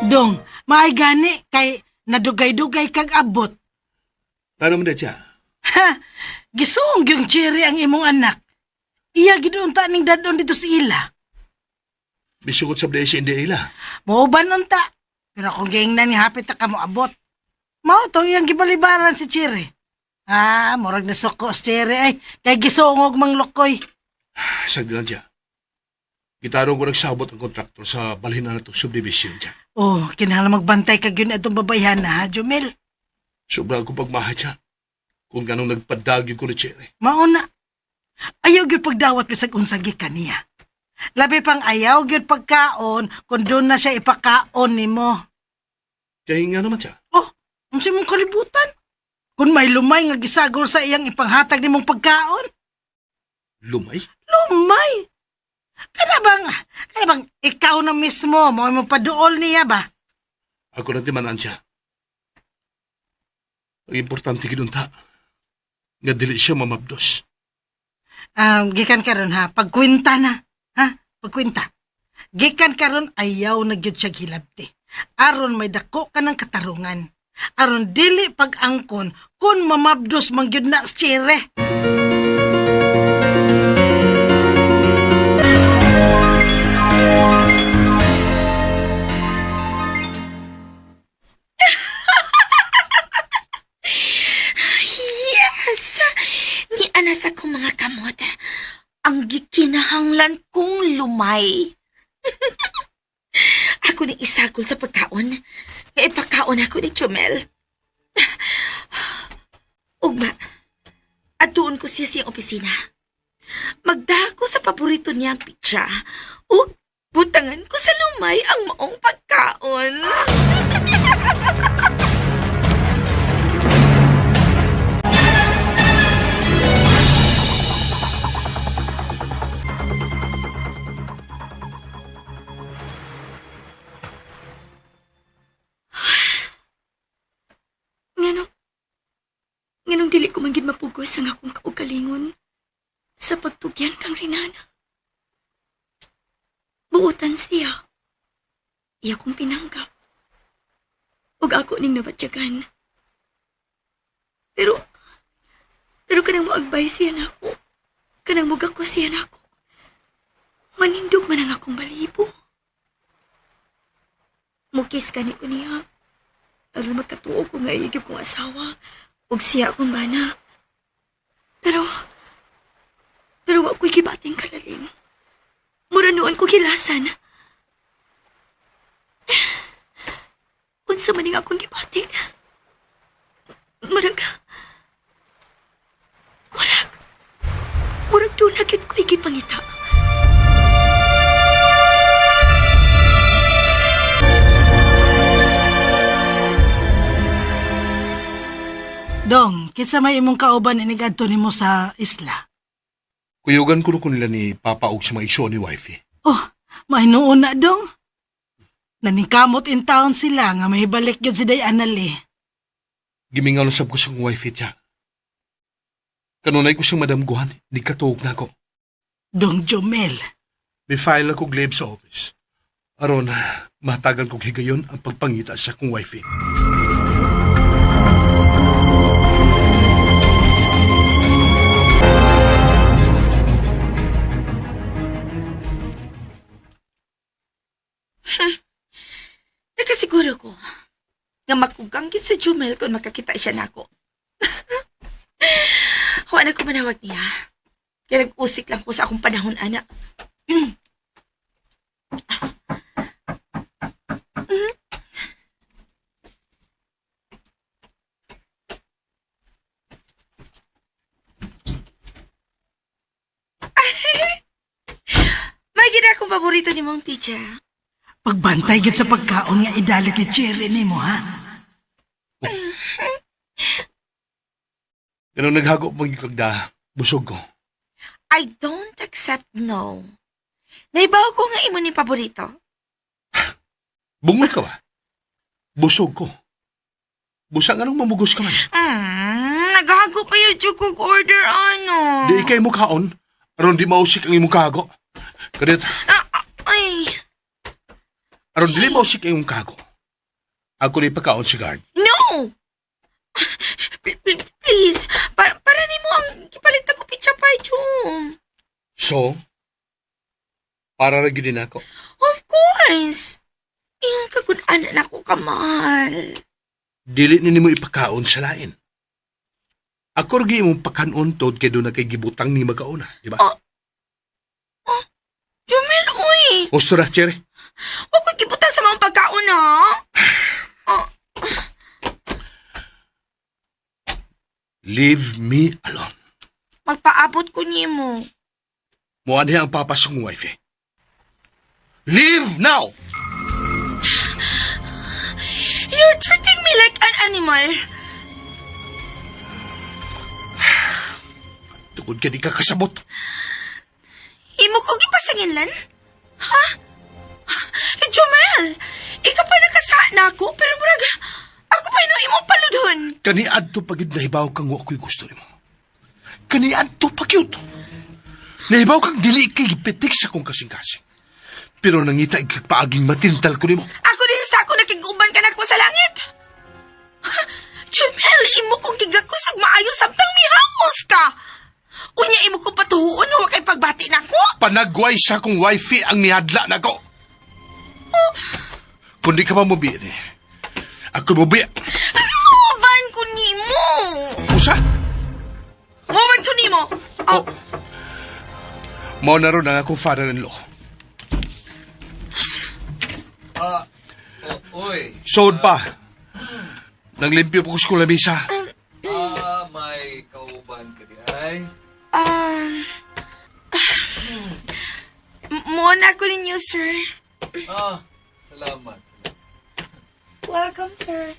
Dong, maay gani kay nadugay-dugay kag abot. Ano man na siya? Ha, gisuong yung cherry ang imong anak. Iya gid unta ning dadon dito sa ila. Bisugot sa blessing hindi ila. Mauban unta. Pero kung giingnan nga hapit na ka mo abot. Mao to iyang gibalibaran si Cherry. Ah, murag nasuko si Cherry ay kay gisuong og manglukoy. Sagdi lang siya. Gitarong ko nagsabot ang kontraktor sa balhin na natong subdivision siya. Oh, kinahanglan magbantay kag yun atong babayhan na ha, Jumel. Sobra akong pagmahal siya. Kung ganong nagpadagyo ko ni Cherry. Mauna. Ayaw gyud pagdawat bisag unsa gikan niya. Labi pang ayaw gyud pagkaon kung doon na siya ipakaon nimo. Kaya nga naman siya. Oh, unsa imong kalibutan? Kung may lumay nga gisagol sa iyang ipanghatag nimong pagkaon, Lumay? lumay. Kana bang ikaw na mismo mo mo paduol niya ba? Ako na timanan siya. Ang importante ginunta, nga dili siya mamabdos. Gikan karon ha, pagkwenta na, ha? Pagkwenta. Gikan karon ayaw na gyud siya hilabti. Aron may dako ka ng katarungan. Aron dili pag-angkon kung mamabdos man gyud na si Chere. Yes! Ni anas akong mga kamot. Ang gikinahanglan kong lumay. Ako ni isagol sa pagkaon. Nga ipakaon ako ni Chumel. Ugma, atuon ko siya siyang opisina. Magdako sa paborito niyang pizza. Ug butangan ko sa lumay ang maong pagkaon. Nganong, nganong dili ko man gid mapugos ang akong kaugalingon sa pagtugyan kang Rinana. Buutan siya. Iya kong pinanggap. Ug ako ning nabatyagan. Pero, pero kanang moagbay siya nako. Kanang mugako siya nako. Manindog man ang akong balibo. Mukis kani ko niya. Aron magkatuo ko nga iya gyud kong asawa ug siya akong bana. Pero, pero wa ko'y gibating kalalim. Mura noon ko gilasan. Unsa man ning akong gibati? Murag, murag, murag doon na gyud ko'y gipangita. Dong, kinsa may imong kauban inigadto nimo sa isla? Kuyugan ko ko nila ni Papa og sa mga igsoon ni wifey. Oh, mahinuon na dong. Naningkamot in town sila nga mahibalik yun si Day Anali. Gimingaw na sab ko sa akong wifey tiya. Kanunay ko siyang Madam Guhan, nagkatuog na ako. Dong Jomel. May file ako glib sa office. Aron, matagal kong higayon ang pagpangita sa akong wifey. Nakasiguro ko nga makugang gid sa Jumel kung makakita siya nako. Huwag na ko manawag niya. Kaya nag-usik lang ko sa akong panahon, ana. May gina akong paborito ni mong teacher. Pagbantay gyud sa pagkaon nga idalit ni Cherry nimo ha. Ganun naghago pang yung kagda, busog ko. I don't accept no. Naibaw ko nga imo ni paborito. Bungot ka ba? Busog ko. Busa nga nung mamugos ka man. Naghago pa yung kog order, ano. Di ikay mo kaon, aron di mausik ang imong kago. Kadit, Ah, ah, ay, aron dili mausik ang imong kago. Ako ni pagkaon si guard. no! Please, para nimo ang gipalit ako pizza pie, Chum. So, para ra gyud din ako. Of course. Ingon ka kung ana na ako kamahal. Dili ni nimo ipakaon sa lain. Ako ra gyud imong pakanon tod kay doon na kay gibutang ni magauna, di ba? Oh. Jumel, uy! Husto ra, Cherry. Huwag ko gibutang sa mga pagkaon, ha? Oh, Leave me alone. magpaabot ko nimo. Muan ang papas kong wife eh. Leave now! You're treating me like an animal. Tungod ka di ka kasabot. Imo ko gipasanginlan? Ha? Eh, Jomel, ikaw pa nakasaan na ako, pero murag, ako pa ino imong paludhon. Kaniadto pagid nahibaw kang wa ko'y gusto nimo. Kaniadto pa gyud. Nahibaw kang dili kay gipitik sa kong kasing-kasing. Pero nangita ikagpaaging matintal ko nimo. Ako din sa ako nakiguban ka nako sa langit. Ha? Jumel, imo kong gigakusog maayo samtang mihangos ka. Unya imo ko patuhuon nga wa kay pagbati nako. Panagway sa kong wifi ang nihadla nako. Kung di ka pa mubi, eh, ako mubi. Muban ko nimo. Usa? Muban ko nimo. Oh. Mao na ron ang akong father-in-law. Ah, oy. Sold pa. Naglimpyo po ko sa lamisa. Ah, may kauban ka di ay. Mo na ko ninyo, sir. Ah, salamat. Welcome, sir.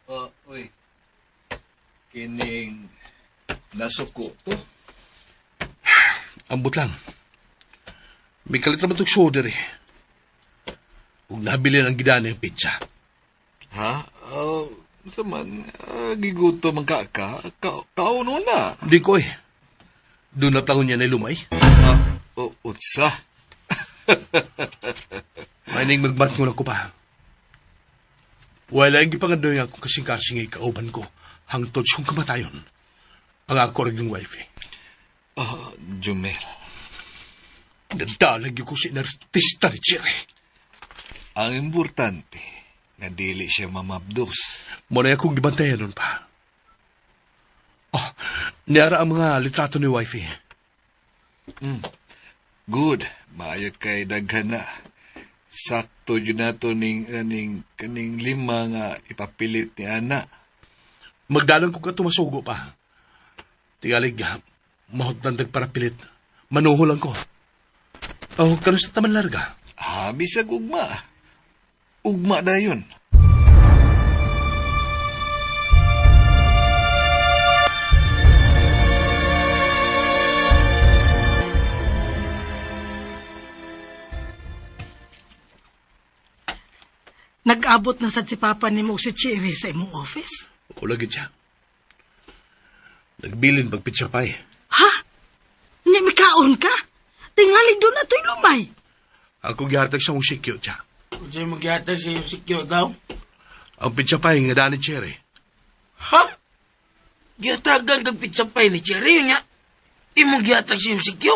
Oh, uy. Kining nasuko to. Ambot lang. May kalit naman itong soda eh. Huwag nabili ng gidana yung pizza. Ha? Oh, sa man, giguto man ka ka, ka kauno na. Hindi ko eh. Doon na tangon niya na lumay. Ah, o, utsa. May magbat ko lang ko pa. Wala yung gipangandoy akong kasing-kasing ay kauban ko hangtod siyong kamatayon. Ang ako rin yung wife eh. Ah, Jumel. Nadalag ko si artista ni Cherry. Ang importante, nga dili siya mamabdos. Muna akong gibantayan nun pa. Oh, niara ang mga litrato ni wifey. Good. Maayo kay daghan na. Sakto yun nato ning aning kaning lima nga ipapilit ni ana. Magdalang ko ka tumasugo pa. Tingalig, mahot ng para pilit. Manuho lang ko. Oh, kanusta taman larga? Ah, bisag ugma. Ugma dayon. Nag-abot na sad si Papa nimo og si Cherry sa imong office. O lagi siya. Nagbilin pagpitsa pa eh. Ha? Nya mikaon ka? Tingali doon na to'y lumay. Ako gihatag sa mong sikyo siya. Unsay maghihatag sa iyong sikyo daw? Ang pizza pie nga dani cherry. Ha? Gihatagan kag pizza pie ni Cherry niya. Imong gihatag sa iyong sikyo.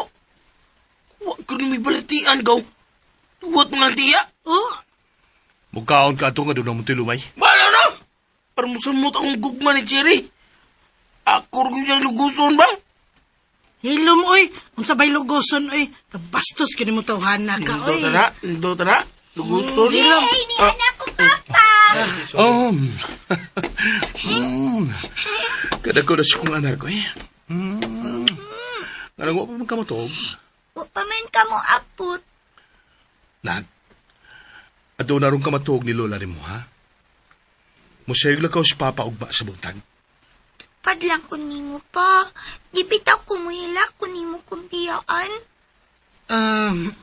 Wa ko ni may balatian gaw. Tuwat mga tiya. Oh, Mugkaon ka ato nga doon ang lumay. Bala na! Para musamot akong gugma ni Cherry. Ako rin niyang luguson ba? hilom oy. Unsa bay lugoson oy? Kabastos kini mo tawhana ka oy. Indo tara, indo tara. Luguson. Hilom. Hey, ni anak ko, Papa! Oh. Kada ko na siya kong anak ko eh. Ngarang wa pa man kamatog. Wa pa man ka mo apot. Nak, ato na ron kamatog ni Lola ni mo, ha? Musayog lang ka sa papa ugma sa buntag. Tupad lang ko nimo pa. Gipitaw ko muhila ko nimo kumbiyaan.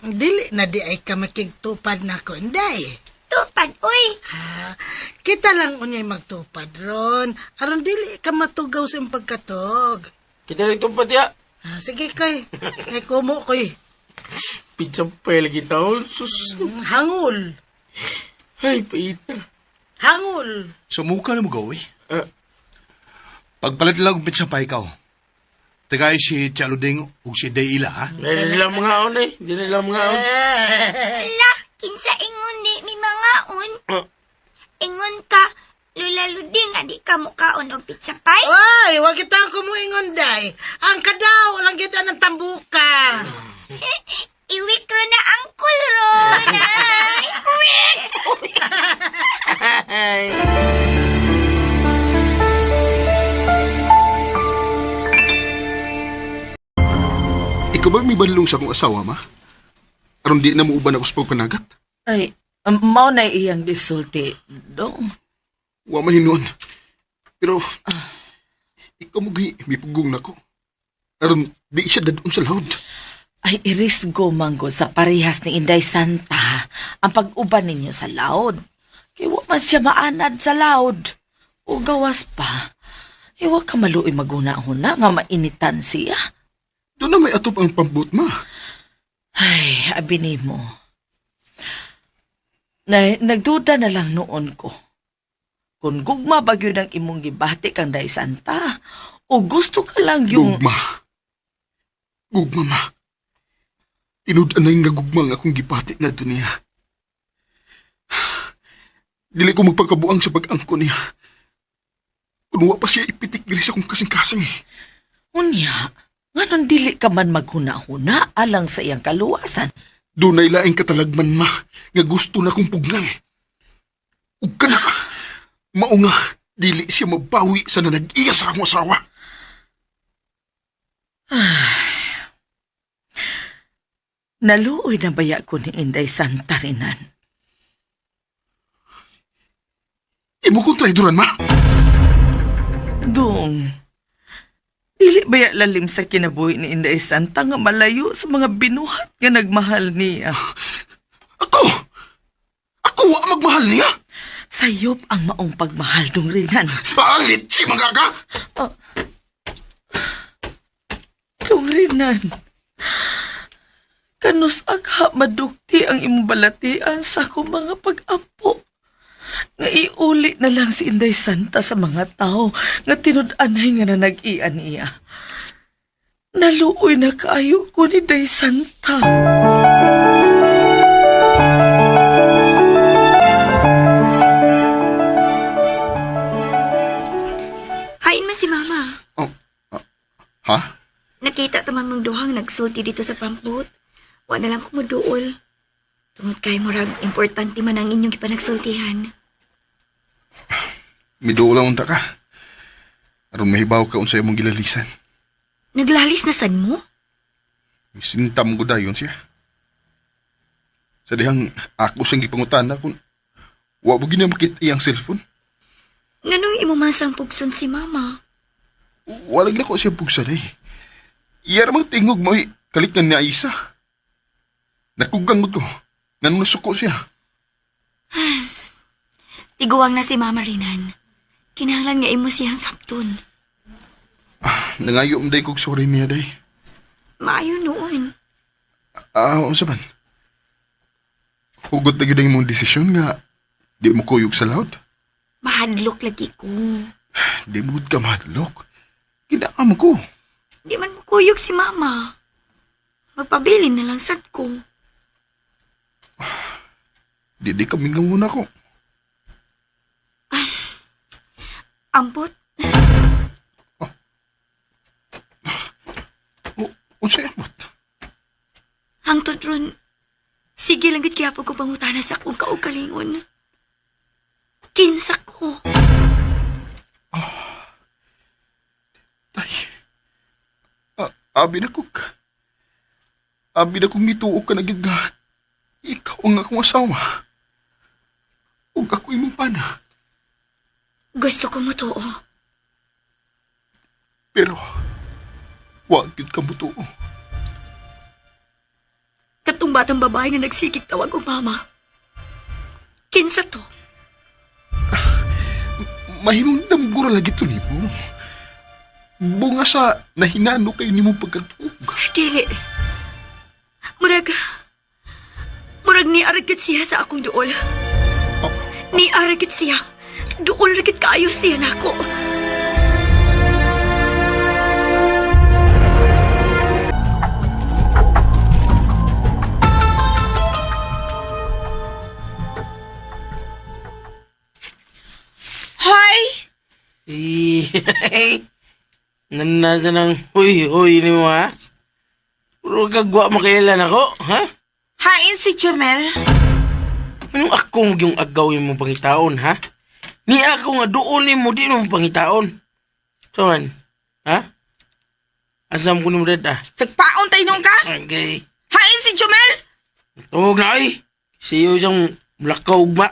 Dili na di ay ka makigtupad na ko, inday. Tupad, uy! Ah, kita lang unyay magtupad ron. Aron dili ka matugaw sa imong pagkatog. Kita rin itong patiya. Ah, sige koy. Ay kumo koy. Pizza pie lagi taon. Sus. Hangul. Ay, paita. Hangul. Sumuka na mo gawi. Ah. Pagpalit lang og pizza pa ikaw. Tagay si Chaluding ug si Dayila, ha? Hindi nila mga on eh. Hindi nila mga on. Ala, kinsa ingon di mi mangaon. Ah. Ingon ka, Lula Luding, adi ka mukaon og pizza pie? Oy, wag kita ang kumuingon day. Ang kadaw lang kita ng tambuka. Iwik ro na ang ron. Ay, uwik! Ay. Ikaw ba may banlong sa akong asawa, ma? Aron di na muuban ako sa pagpanagat? Ay, mao na iyang gisulti, dong. Wa man hinuon. Pero, ikaw mo gi, may pugong na ko. Aron di siya dadon sa loud. Ay, irisgo manggo sa parehas ni Inday Santa ang pag-uban ninyo sa laod. Kay wa man siya maanad sa laod. O gawas pa. Iwa ka maluoy maguna-huna nga mainitan siya. Doon na may atop ang pambut, ma. Ay, abi nimo. Na, nagduda na lang noon ko. Kung gugma ba gyud ang imong gibati kang Day Santa, o gusto ka lang yung... Gugma. Gugma, ma. Tinud-anay nga gugma nga akong gibati nga niya. Dili ko magpagkabuang sa pag-angko niya. Kung wa pa siya ipitik diri sa akong kasing-kasing. Unya, nganon dili ka man maghuna-huna alang sa iyang kaluwasan. Dunay laing katalagman ma, nga gusto na kong pugnan. Ug kana, mao nga, dili siya mabawi sa nanag-iya sa akong asawa. Naluoy na baya ko ni Inday Santa Rinan. Imo kong traidoran, ma. Dong, dili baya lalim sa kinabuhi ni Inday Santa nga malayo sa mga binuhat nga nagmahal niya. Ako! Ako wa magmahal niya! Sayop ang maong pagmahal, Dong Rinan. Paalit si Magaga! Dong Rinan, kanus agha madukti ang imong balatian sa akong mga pag-ampo. Nga iuli na lang si Inday Santa sa mga tao nga tinud-anay nga nanag-ian niya. Naluoy na kaayo ko ni Day Santa. Hain man si mama. Oh, ah, ha? Nakita taman mong duhang nagsulti dito sa pampot. Wa na lang kumuduol. Tungod kay murag importante man ang inyong gipanagsultihan. Miduol lang unta ka. Aron mahibaw ka unsa imong gilalisan. Naglalis na sad mo? Sintam ko dayon siya. Sa dihang ako siyang gipangutana kung wa mo gina makita iyang cellphone. Nganong imo man sang pugson si mama? Wala gina ko siya bugsan eh. Iya ramang tingog mo eh, kalit nga niya isa. Nakugang ko. Nganong nasuko siya. Tiguang na si Mama Rinan. Kinahanglan nga imo siyang sabton. Nangayo mo day kog sorry niya day. Maayo noon. Ah, unsa man? Hugot na gyud ang imong desisyon nga di mo kuyog sa laot. Mahadlok lagi ko. Di mo gud ka mahadlok. Kinaamo ko. Di man mukuyog si Mama. Magpabilin na lang sad ko. Di di kami nga ko. Ampot, O, unsa amot? hangtod ron. Sige lang gud kaya ko pangutana sa akong kaugalingon. Kinsa ko. Tay. Abi na kog. Abi na kong ngituo ka na gyud nga. Ikaw ang akong asawa. Ug ako imong pana. Gusto ko mo tuo. Pero wa gyud ka motuo. Katong batang babae nga nagsigig tawag og mama. Kinsa to? Mahimong damgura lagi to nimo. Bunga sa nahinano kay nimo pagkatuog. Dili. Murag... Murag niaragit siya sa akong duol. Niaragit siya. Duol ragit kaayo siya nako. Hoy! Eh, Nasa ng huy-huy ni mo, ha? Puro gagwa makailan ako, ha? Hain si Jumel. Anong akong yung agawin mo pangitaon, ha? Ni ako nga doon ni mo, di mo pangitaon. So man, ha? Asam ko ni mo dad, ah. Sagpaon tayo nung ka? Okay. Hain si Jumel! Tuwag na ay. Siyo siyang lakaw ugma.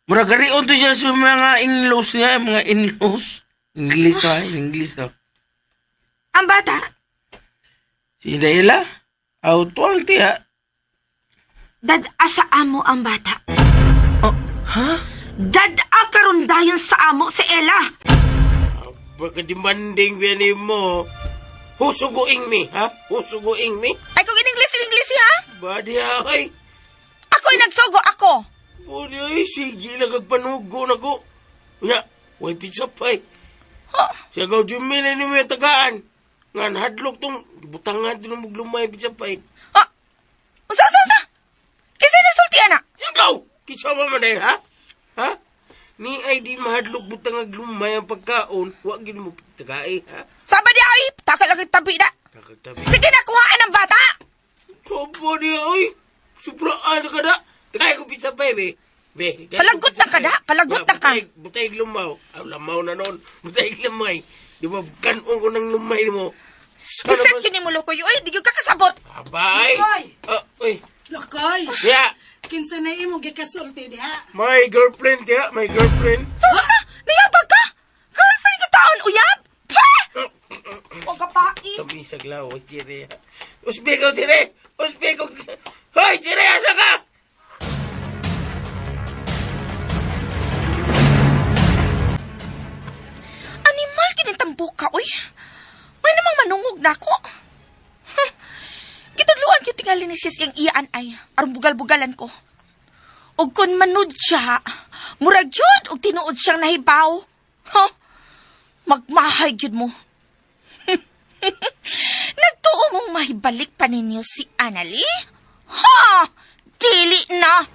Mura garion to siya sa mga in-laws niya, mga in-laws. English to, ha? English to. Ang bata, Si Daila, aw tuwang tiya. dad-a sa amo ang bata. Oh, ha? Dad-a karon dayon sa amo si Ella. Baka demanding biyanin mo. Husuguing mi, ha? Husuguing mi? Ay, kung in-English, in-English ha? Badi ay. Ako'y nagsugo ako. Badi ay, sige lang kag panugo na ko. Unya, way pizza pie. Ha? Siya gaw Jumil ni may tagaan. Nga hadlok tong butangan tinong muglumay pizza pie. Ha? Usa, usa, usa. Kinsa nagsulti ana? Siya gaw! Kinsa ba man ay, ha? Ha? Ni ay di mahadlok butang aglumay ang pagkaon, wa gid mo pagtagai, ha? Saba di ay, takal lang tabi na. Takagtabi. Sige na, kuhaan ang bata. Sobo di ay. Sobraan sa kada. Tagay ko pizza pie, be. Be, tagay ko Palagot pizza na ka pie. na, palagot na ka. Butay lumaw. Aw, lamaw na noon. Butay lumay. Di ba, kanon ko ng lumay mo. Sana Bisan mas- kini mo lukoy, oy, di gyud ka kasabot. Abay! Lokoy! Ah, uy. Lokoy! Ya, Kinsa na imong gikasulti diha? my girlfriend, ya, my girlfriend. Susa, niyabag ka? Girlfriend ko taon, uyab? Pa! O kapai. Tabi sa glaw, Jire. Usbi ko, Jire! Usbi ko! Hoy, Jire, asa ka? Animal kini tambuka, oy. May namang manungog na ako. Huh. Gitudluan gyud tingali ni sis iyang iyaan ay aron bugal-bugalan ko. Og kun manud siya, murag gyud og tinuod siyang nahibaw. Huh. Magmahay gyud mo. Nagtuo mong mahibalik pa ninyo si Annalie? Ha! Dili na!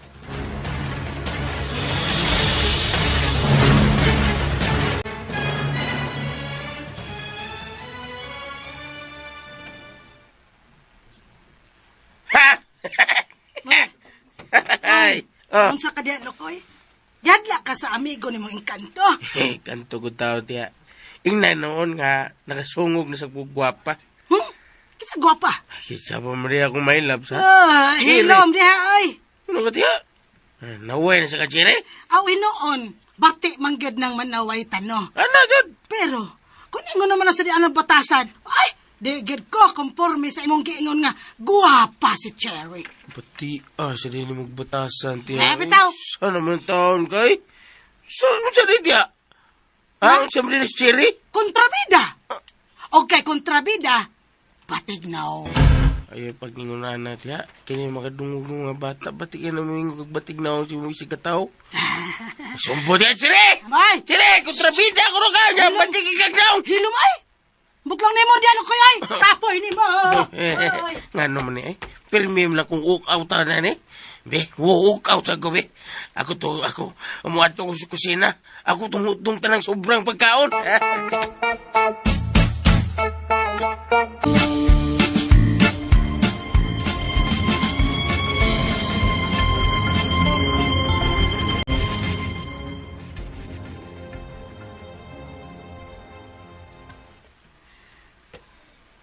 Ha! Ay! Oh. Unsa ka diha, Lokoy? Yadla ka sa amigo nimo engkanto. Eh, kanto ko tao tiya. Ingnan noon nga, nakasungog na sa kugwapa. Hmm? Kinsa gwapa? Kisa pa mo rin akong may loves, ha? Ah, Chire. hilom diha oy. Ano ka tiya? Ah, Naway na sa kachire? Aw hinuon, bati manggad ng manaway tano. Ano, Jud? Pero, kung ingon naman na sa dian ang batasan, ay, di gid ko konforme sa imong giingon nga guwapa si Cherry. Pati, sa din magbatasan, tiya. Eh, bitaw. Saan naman taon kay? Saan sa din, tiya? Ha? Saan mo din si Cherry? Kontrabida. Okay, kontrabida. Batig na oh. Ay, pag ningunan na, tiya. Kanya makadungog ng mga bata. Batik yan naman yung batig na ako si mga sikataw. Sumbo tiya, Cherry! Ay, Cherry, kontrabida ko rin ka! Batig ikaw! hilom ay. Buklang nimo diyan ko ay. Kapoy nimo. Oy. Nga naman eh. Pirmi lang kung walk out na ni. Be, walk out sa gabi. Ako to, ako, umuadto ko sa kusina. Ako tungutong tanang sobrang pagkaon.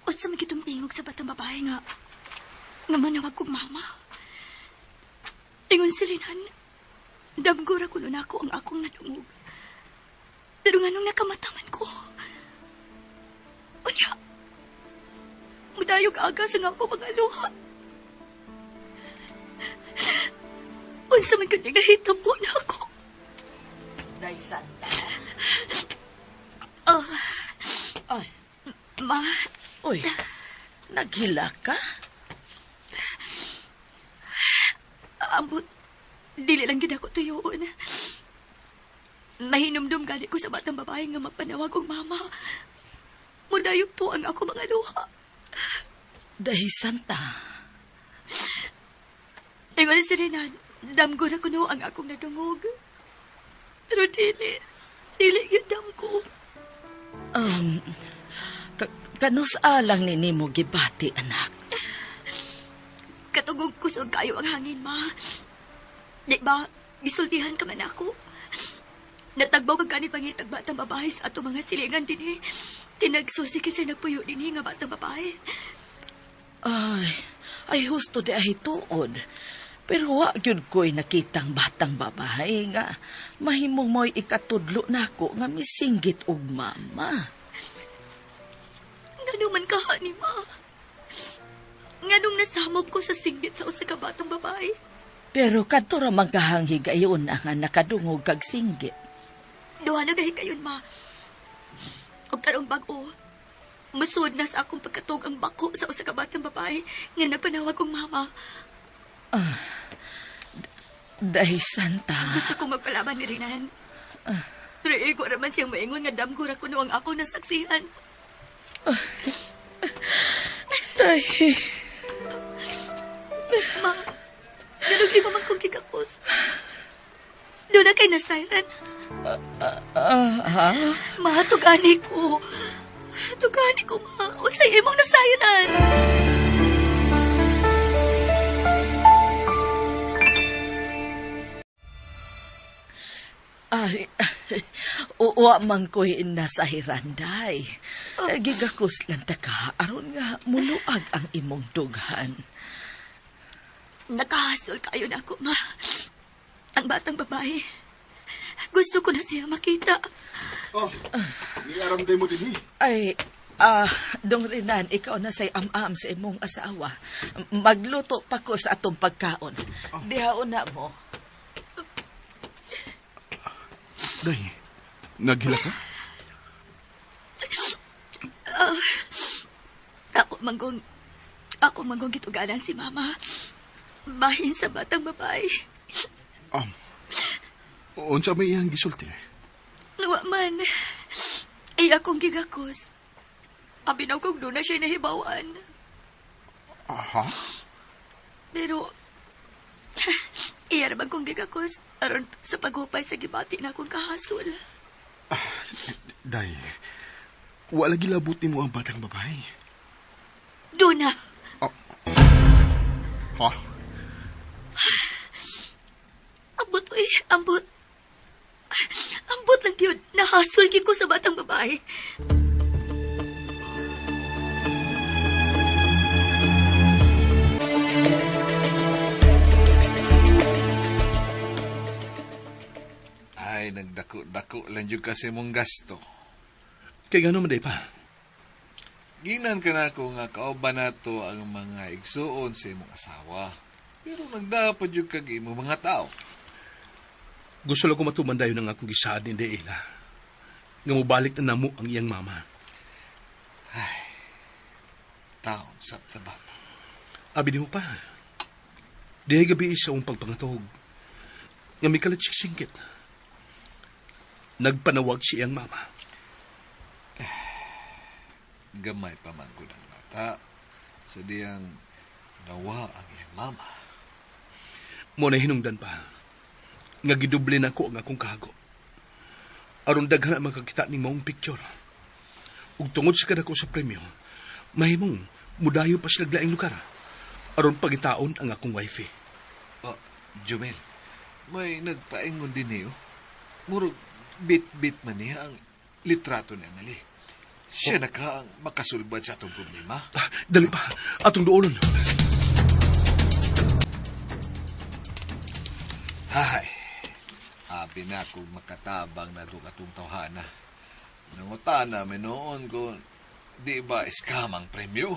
Unsa man kitong tingog sa batang babae nga nga manawag kog mama. Ingon si Renan, damgora kuno nako ang akong nadungog. Pero nganong nakamataman ko. Unya, mudayog aga sa nga ako mga luha. Unsa man gud nahitabo na ako. Day Santa. Oh, Ay, ma, uy. Naghila ka? Ambot, dili lang gid ako tuyoon. Mahinumdum gani ko sa batang babae nga magpanawag og mama. Mudayog to ang ako mga luha. Dahi Santa. Ingon si Renan, damgo na kuno ang akong nadungog. Pero dili, dili gyud damgo. Um, kanus alang ni nimo gibati, anak? Katugog kusog kayo ang hangin, ma. Di ba, gisultihan ka man ako. Natagbaw ka gani pangitag batang babae sa ato mga silingan dinhi. Tinagsusi kasi nagpuyo dinhi nga batang babae. Ay, ay husto di ay tuod. Pero wa gyud ko'y nakitang batang babae nga mahimong mo'y ikatudlo nako nga misinggit og mama. Ngano man ka, ni ma? Nganong nasamok ko sa singgit sa usa ka batang babae? Pero kadto ra man kahang higayon nga nakadungog kag singgit. Duha na gahi kayon, ma. Og karong bag-o, musud na sa akong pagkatog ang bako sa usa ka batang babae nga nagpanawag kong mama. Dahil Santa. Gusto kong magpalaban ni Rinan. Pero igo raman siyang maingon nga damgo ra kuno ang ako nasaksihan. Ay, Ma, ganun di mo man kong gigakos. Doon na kay nasayran. ha? Ma, tugani ko. Tugani ko, ma. Usay imong nasayran. Ay, uwa man ko'y nasa hiranday. Gigakos lang ta ka, aron nga muluag ang imong dughan. Nakahasol kayo na ako, ma. Ang batang babae. Gusto ko na siya makita. Oh, niaram day mo din eh. Ay, Dong Rinan, ikaw na say am-am sa imong asawa. Magluto pa ko sa atong pagkaon. Dihaon na mo. Day, naghila ka? Ako manggong gituganan si mama. Bahin sa batang babae. Unsa may iyang gisulti? Nawa man. Ay akong gigakos. Abinaw kong doon na siya nahibawan. Aha. Pero, iya naman kong gigakos. Aron sa paghupay sa gibati na akong kahasol. Day, wala gilabutin mo ang batang babae. Doon na. Ha? Ambot, uy. Ambot. Ambot lang yun. Nahasol gyud ko sa batang babae. Ay, nagdako-dako lang jud kasi mong gasto. Kay gano man day pa. Ginan ka na ko nga kauban nato ang mga igsuon sa imong asawa. Pero nagdapod jud kag imong mga tao. Gusto lang ko matuman dayon ang akong gisaad ni Deila. Nga mobalik na namo ang iyang mama. Taon sab sa bata. Abi nimo pa. Dihay gabi sa akong pagpangatog. Nga mikalit singkit. Nagpanawag si iyang mama. Gamay pa man gud ang bata. Sa diyang nawa ang iyang mama. Mo na hinungdan pa. Nga gidoble na ko ang akong kahago. Aron daghan ang makakita ning maong picture. Ug tungod sa kadako sa premyo, mahimong mudayo pa sila laing lugar. Aron pagitaon ang akong wifey. Oh, Jumel, may nagpaingon din niyo. Murag bit-bit man niya ang litrato ni Anali. Siya na ka ang makasulbad sa atong problema. Ah, dali pa, atong duolon. Hay, abi na kung makatabang na doon atong tawhana. Nangutana mi noon kung di ba scam ang premyo.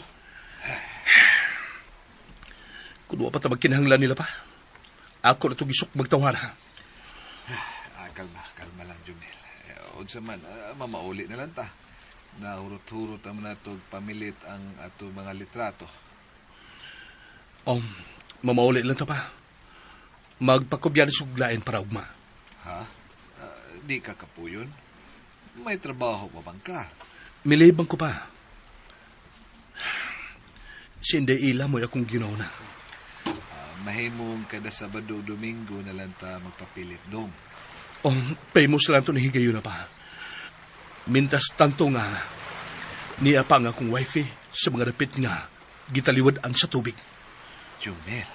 Kung wa pa ta magkinahanglan nila pa. Ako na itong gisok magtawhana. Ah, kalma, kalma lang, Jumel. Eh, unsa man, mamauli na lang ta. Nahurot-hurot naman nato pamilit ang ato mga litrato. Mamauli lang ta pa. Magpakobyan suglain para ugma. Ha? Di ka kapuyon? May trabaho pa bang ka? Milibang ko pa. Si Inday Ila mo'y akong ginawa na. Mahimong kada Sabado Domingo na lang ta magpapilit dong. Famous lang ito ni higayon na pa. Mintas tanto nga, niya pa nga akong wifey sa mga dapit nga gitaliwad ang sa tubig. Jumel.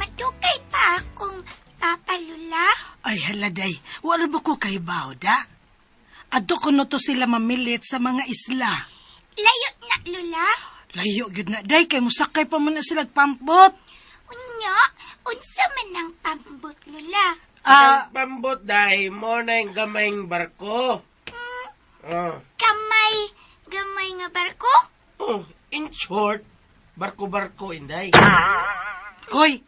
Madugay pa akong papalula. Ay, haladay, wala ba ko kay Bauda? Adto ko no to sila mamilit sa mga isla. Layo na, Lula. Layo gyud na, day, kay musakay pa man na sila pampot. Unya, unsa man ang pambot, Lula? Ang pambot dahil mo na yung gamayng barko. Oh. Gamay nga barko? Oh, in short, barko-barko, inday. Koy,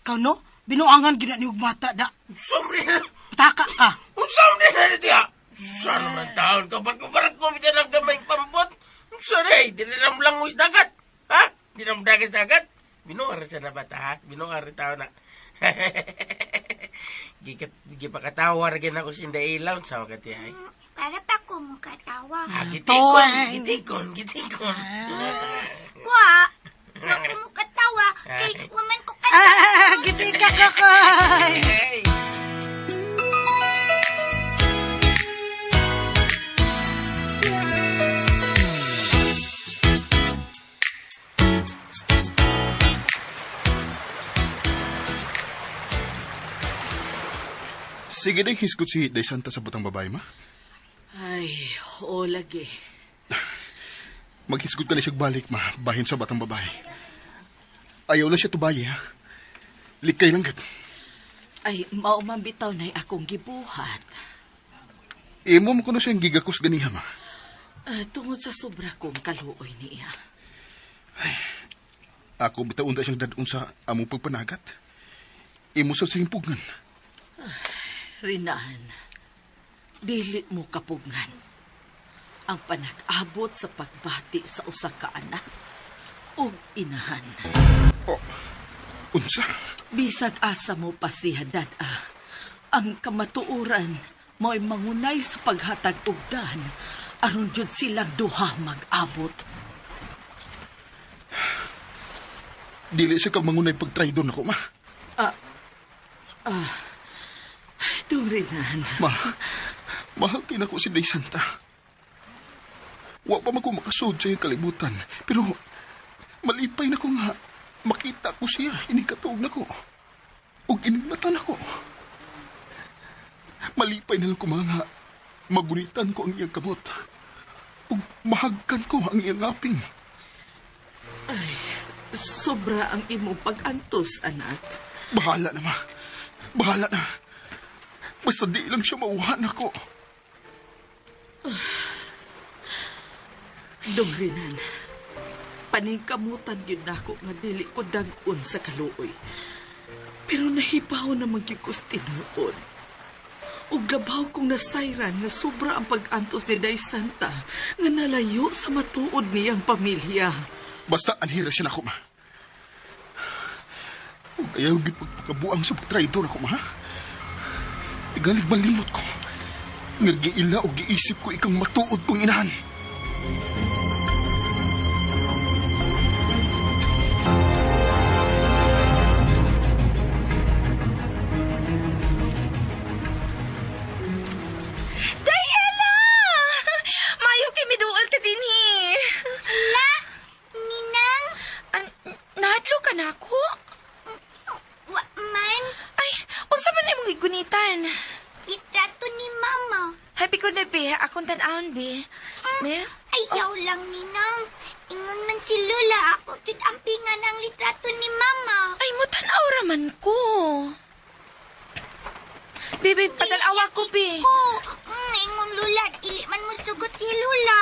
ikaw no? Binuangan gina ni og mata da. Sumri na. Pataka ka. Sumri na niya. Saan man taon ka? Ba't ko bitan ang gamay pambot? Sorry, di na lang langoy sa dagat. Ha? Di na dagat sa dagat? Binuar siya na bata, ha? Binuar tao na. Gikat, gipakatawa rin ako sa Inday ilaw sa wakati ay. Para pa ko mukatawa. Ah, gitikon, gitikon, gitikon. Wa, wa ko mukatawa kay waman ko Ah, gitika ka koy. Hey. Sige day, hisgot si Day Santa sa batang babae, ma. Ay, oo lagi. Maghisgot ka na siya balik, ma. Bahin sa batang babae. Ayaw lang siya tubayi, ha? Likay lang, gad. Ay, mao man bitaw nay akong gibuhat. Imo mo kuno siyang gigakos ganiha, ma. Ah, tungod sa sobra kong kaluoy niya. Ako bitaw unta siyang dadon sa among pagpanagat. Imo sa siyang pugngan. Rinan, dili mo kapugngan. Ang panag-abot sa pagbati sa usa ka anak ug inahan. Oh, unsa? Bisag asa mo pa siya dad-a. Ang kamatuoran mo'y mangunay sa paghatag og dan aron jud silang duha mag-abot. Dili siya ka mangunay pagtraidor nako, ma. Ah, ah, Dong Rinan. Ma, mahal kay nako si Day Santa. Wa pa man ko makasud sa iyang kalibutan, pero malipay na ko nga makita ko siya, inikatuog nako. Ug inigmata nako. Malipay na lang ko mga magunitan ko ang iyang kamot. Ug mahagkan ko ang iyang ngaping. Ay, sobra ang imong pag-antos, anak. Bahala na, ma. Bahala na. Basta di lang siya mauhan ako. Dong Rinan, paningkamutan gyud nako nga dili ko dag-on sa kaluoy. Pero nahibaw na magyugos tinuod. Ug labaw kong nasayran nga sobra ang pag-antos ni Day Santa nga nalayo sa matuod niyang pamilya. Basta anhira siya nako, ma. Ug ayaw gyud pagpakabuang sa pagtraidor ako, ma. Igalig malimot ko. Nga giila o giisip ko ikang matuod kong inahan. Dayela! Mayo kay miduol ka dinhi. La, Ninang, An nahadlo ka na ako? wa man Ay, unsa man imong gigunitan? litrato ni Mama. Happy ko na be, akong tan-awon be. Me? Ayaw lang, Ninang. Ingon man si Lola, ako kid ang pinga ng litrato ni Mama. Ay, mo tan-aw raman ko. Bebe, padalawa ko be. Ko, ingon Lola, dili man mo sugot si Lola.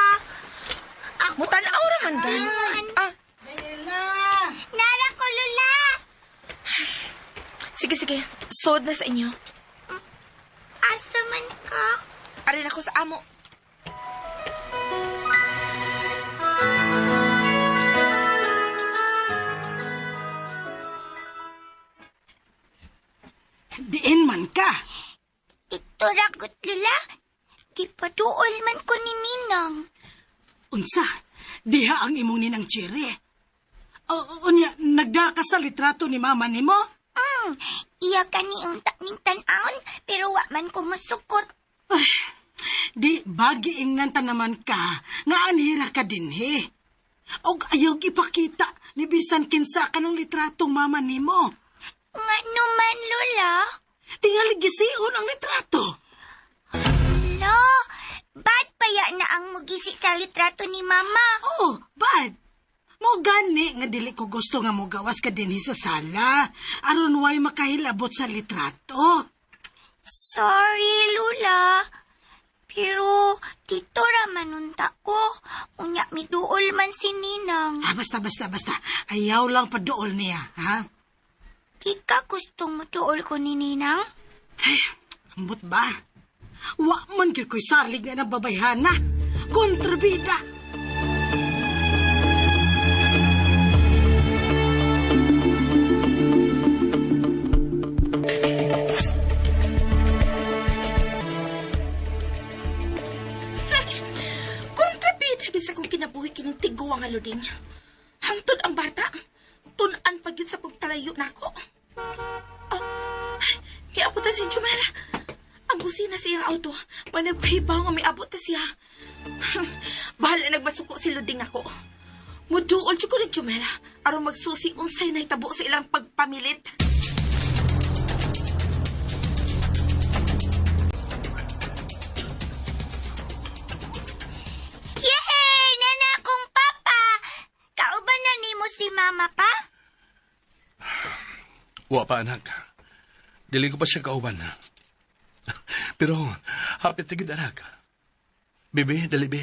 Ako Mo tan-aw raman gan. Ingon. Ah, Nara ko, Lola. sige sige. Sod na sa inyo. Asa man ka? Arin ako sa amo. Diin man ka. Ito ragot, Lola. Gipaduol man ko ni Ninang. Unsa? Diha ang imong ninang Cherry. O, unya, nagda ka sa litrato ni mama nimo? Iya ka ni unta ning tan-awon, pero wa man ko masukot. Ay, di bagi ingnan naman ka nga anhira ka dinhi. Og ayaw ipakita ni bisan kinsa ka ng litratong mama nimo. Nga naman, Lola. Tingali gision ang litrato. Lo, bad paya na ang mugisi sa litrato ni Mama. Oh, bad. Mo gani nga dili ko gusto nga mogawas ka dinhi sa sala aron way makahilabot sa litrato. Sorry, Lola. Pero, dito ra manunta ko. Unya, miduol man si Ninang. Ah, basta, basta, basta. Ayaw lang paduol niya, ha? Di ka gustong mutuol ko ni Ninang? Ambot ba? Wa man gyud ko'y salig na nababayhana. Kontrabida! Kontrabida gyud sa kong kinabuhi kining tiguang nga luding. Hangtod ang bata, tun-an pa gyud sa pagpalayo nako. Oh, miabot na si Jumela. Ang busina sa iyang auto, managpahibaw nga miabot na siya. Bahala nagbasuko si Luding ako. Muduol jud ko ni Jumela aron magsusi unsay nahitabo sa ilang pagpamilit. Yehey! Nana akong papa! Kauban na nimo si mama pa? Wa pa, anak. Dili ko pa siya kauban. Pero, hapit na gid, anak. Bebe, dali, be.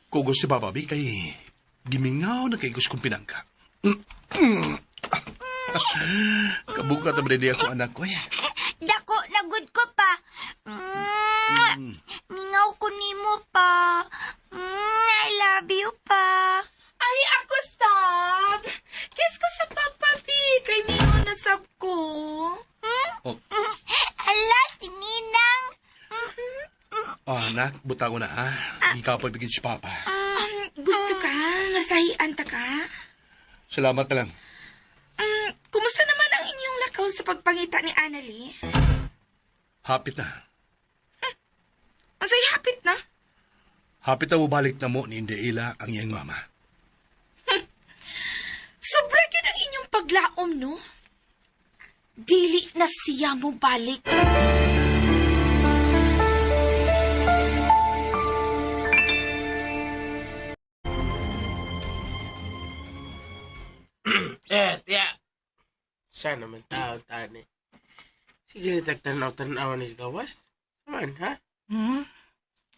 Kugos si Papa, be, kay gimingaw na kay kong pinangka. Kabukat na ba din ako, anak ko, eh. Dako na gud ko pa. Mm. Mingaw ko nimo pa. I love you pa. Ay, ako sab! Kiss ko sa Papa B! Kay mingaw na sab ko. Oh, Ala, si Ninang. oh, anak, buta ko na, ha? Ikaw bigin si Papa. Gusto ka? Masahian ta ka? Salamat na lang. Kumusta naman ang inyong lakaw sa pagpangita ni Annalie? Hapit na. Masay hapit na. Hapit na mubalik na mo ni Indeila ang iyang mama. Sobra gyud ang inyong paglaom, no? Dili na siya mo balik. Eh, tiya. Sana man tao tani. Sige, tagtanaw-tanaw ni sa gawas. Saman, ha? Hmm?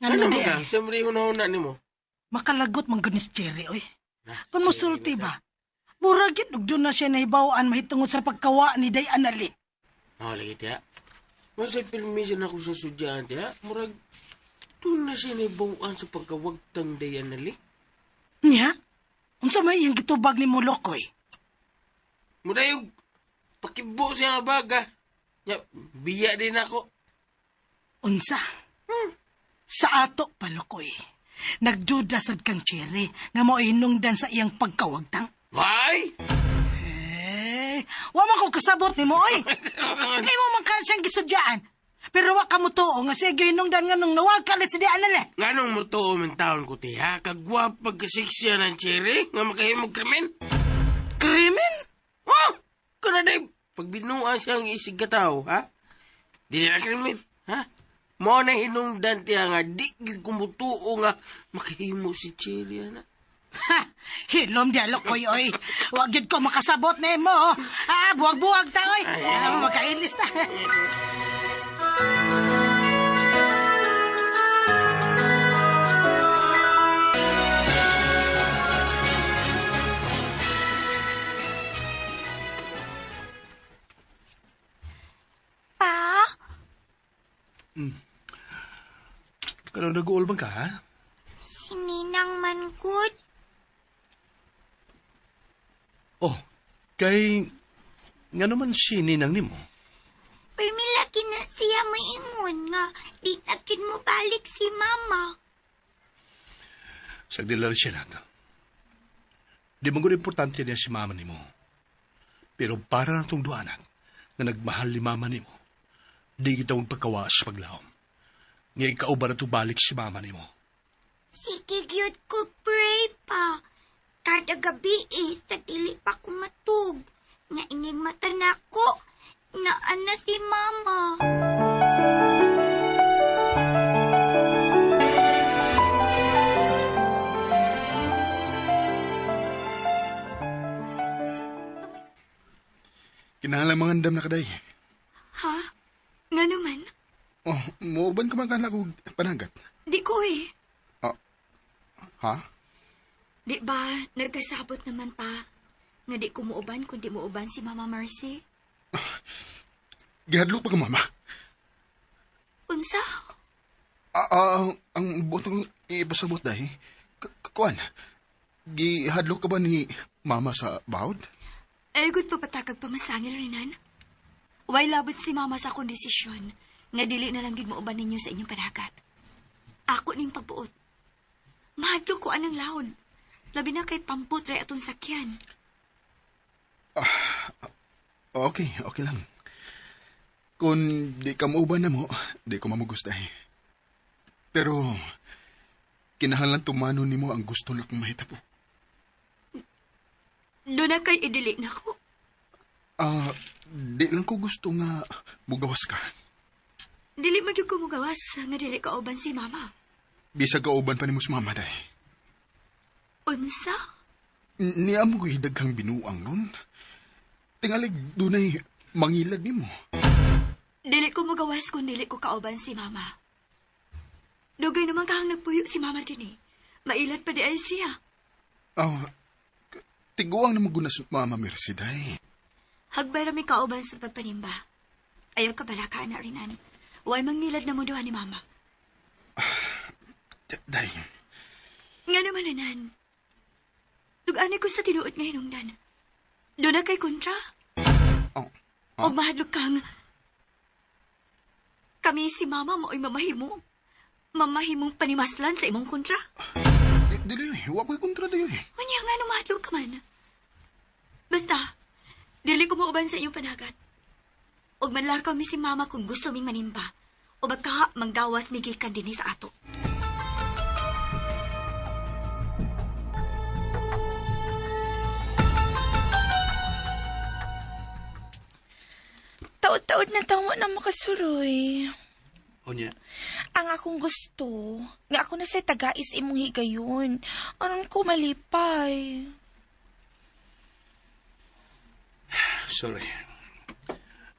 Ano Ano mo di ka? ay? Siyempre, una-una ni mo. Makalagot man gud ni si Cherry, oy. Ah, Kung musulti ba? Mura gyud og doon na siya nahibawaan mahitungod sa pagkawa ni Day Anali. Oh, lagi, tiya. Masay permiso na ako sa sudyaan, tiya. Murag, doon na siya naibuan sa pagkawagtang dayan nali. Nya? Unsa may iyang gitubag ni Molokoy? Murag yung pakibo siya nga baga. Ya, biya din ako. Unsa? Sa ato palokoy. Nagduda sad kang Cherry nga mao hinungdan sa iyang pagkawagtang. Why? Eh, wa man ko kasabot nimo oy. Di mo man ka siyang gisudyaan. Pero wa ka mo tuo nga siya gihinungdan nga nung nawag kalit si Day Anali. Nganong mo to man taon ko, tiya? Kagwapag kasiksya ng cherry nga makahimog krimen? Krimen? Oh! Kuna day, pag binuan siyang isig ka tao, ha? Di na krimen, ha? Mo na hinungdan tiya nga, di gid kumutuo nga makahimo si Cherry, ana. Ha! Hilom di koy oy. Wa gyud ko makasabot nimo. Ah, buwag-buwag ta oy. Ah, makailis na. Pa, Kano nag-uulbang ka, ha? si Ninang man gud. Oh, kay... Nga naman si Ninang nimo. Permilaki na siya moingon nga di na gid mo balik si mama. Sagdila rin siya nato. Di man gud importante niya si mama nimo. Pero para na itong duanak na nagmahal ni mama nimo, di kita magpagkawa sa paglaom. Nga ikaw ba na ito balik si mama nimo? Sige gyud ko pray pa. Kada gabi eh, sa dili pa ko matug. Nga inig mata nako, naa na si mama. Kinahanglan mga andam na kaday. Ha? Nga naman? Oh, muuban ka man kana og panagat. Di ko eh. Ha? Di ba, nagkasabot naman pa. Nga di ko muuban kundi muuban si Mama Mercy. Gihadlok pa ka, mama. Unsa? Ang butong ipasabot dahi. Kuan, gihadlok ka ba ni mama sa bawd? Ay, good papatakag pamasangil, Renan. Way labot si Mama sa akong desisyon nga dili na lang gid muuban ninyo sa inyong panagat. Ako ning pagbuot. Mahadlok ko anang laon. Labi na kay pamput ray atong sakyan. Okay, okay lang. Kung di ka mauban na mo, di ko mamugos dahi. Pero, kinahanglan tumanon nimo ang gusto na kong mahitabo. Doon na kay idili na ko. Di lang ko gusto nga mugawas ka. Dili magyud ko mugawas nga dili ka uban si Mama. Bisag kauban pa nimo si mama dahi. Unsa? Niya mo ko'y daghang binuang nun. Tingalig dunay mangilad nimo. Dili ko mugawas kung dili ko kauban si Mama. Dugay naman kahang nagpuyo si Mama dinhi. Mailad pa di ay siya. Tiguang na maguna si Mama Mercy, day. Hagbay ra mi kauban sa pagpanimba. Ayaw ka balaka na Rinan. Way mangilad na mo duha ni Mama. Day, Nga naman, Renan. Tug-ani ko sa tinuod nga hinungdan. Doon na kay kontra. Oh, O mahadlok kang... Kami si Mama mo ay mamahimo. Mamahimong panimaslan sa imong kontra. Dili, wa ko'y kontra dayo eh. Unya nga no mahadlok ka man. Basta, dili ko mauban sa inyong panagat. Og manlakaw mi si Mama kung gusto ming manimba. O baka manggawas mi gikan dinhi sa ato. Taod-taod na tawo na makasuroy. Unya, Ang akong gusto, nga ako na sa tagais imong higayon. Aron ko malipay. Sorry.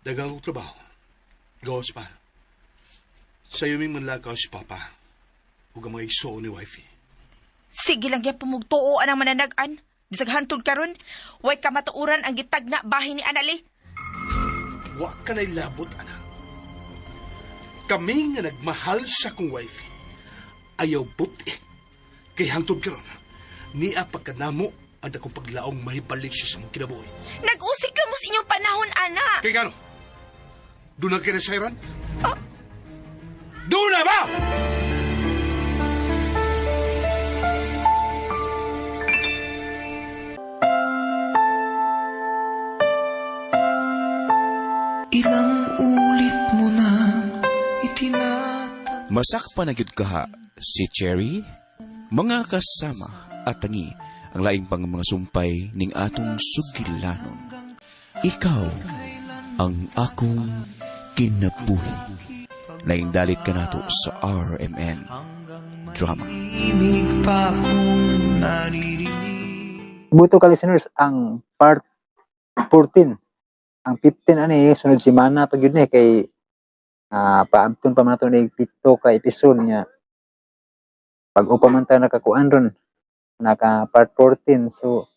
Daghang kong trabaho. Gawas pa. Sa'yo may manlakaw si Papa. Ug ang mga igsoon ni wifey. Sige lang gyud pumugtuo anang mananag-an. Bisag hantod karon, way kamatuoran ang gitagna bahin ni Anali. Wa ka na'y labot, anak. Kami nga nagmahal sa kong wifey. Ayaw buti. Kay hangtod karon, niya pagkanamo ang dakong paglaong mahibalik siya sa mong kinabuhi. Nag-usik lang mo sa inyong panahon, ana. Kay gano? Doon na kinasayran? Ah. Doon na ba? Ilang ulit mo na itinatan Masakpan na gyud kaha si Cherry, mga kasama at tangi ang laing pang mga sumpay ning atong sugilanon. Ikaw ang akong kinabuhi. Laing dalit ka nato sa RMN Drama. Imig pa kung naririnig. Buto ka listeners, ang part 14. Ang 15 ani sunod semana pag yun eh kay paabton pa man nato ni 7 ka episode niya. Pag upa man ta nakakuan ron naka part 14, so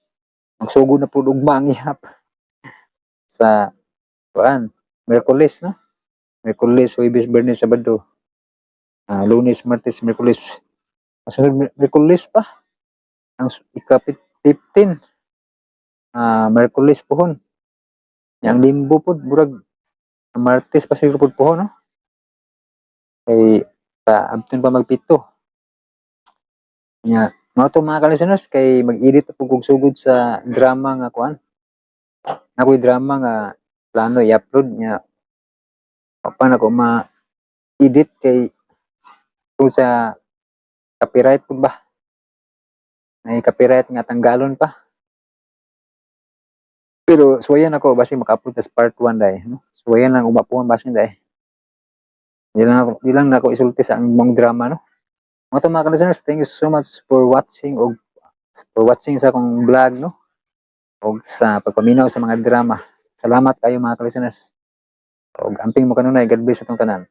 magsugod na pud ugma ang ihap sa kuan Miyerkules, no? Miyerkules, Huwebes, Biyernes, Sabado. Lunes, Martes, Miyerkules. Masunod Miyerkules pa. Ang ika 15. Miyerkules pohon. Yang Linggo pod murag Martes pa siguro pod pohon, no? Kay paabton pa magpito. Nya, mao to mga ka-listeners kay mag-edit po kog sugod sa drama nga kuan. Nakoy drama nga plano i-upload niya. Pa na ko ma-edit kay kung sa copyright pud ba? May copyright nga tanggalon pa. Pero suwayan ako basi maka-upload tas part 1 dai, no? Suwayan lang umapuan basin dai. Di lang nako isulti sa ang mong drama, no? Mga to mga ka-listeners, thank you so much for watching og for watching sa akong vlog, no? Og sa pagpaminaw sa mga drama. Salamat kayo mga ka-listeners. Og amping mo kanunay, God bless atong tanan.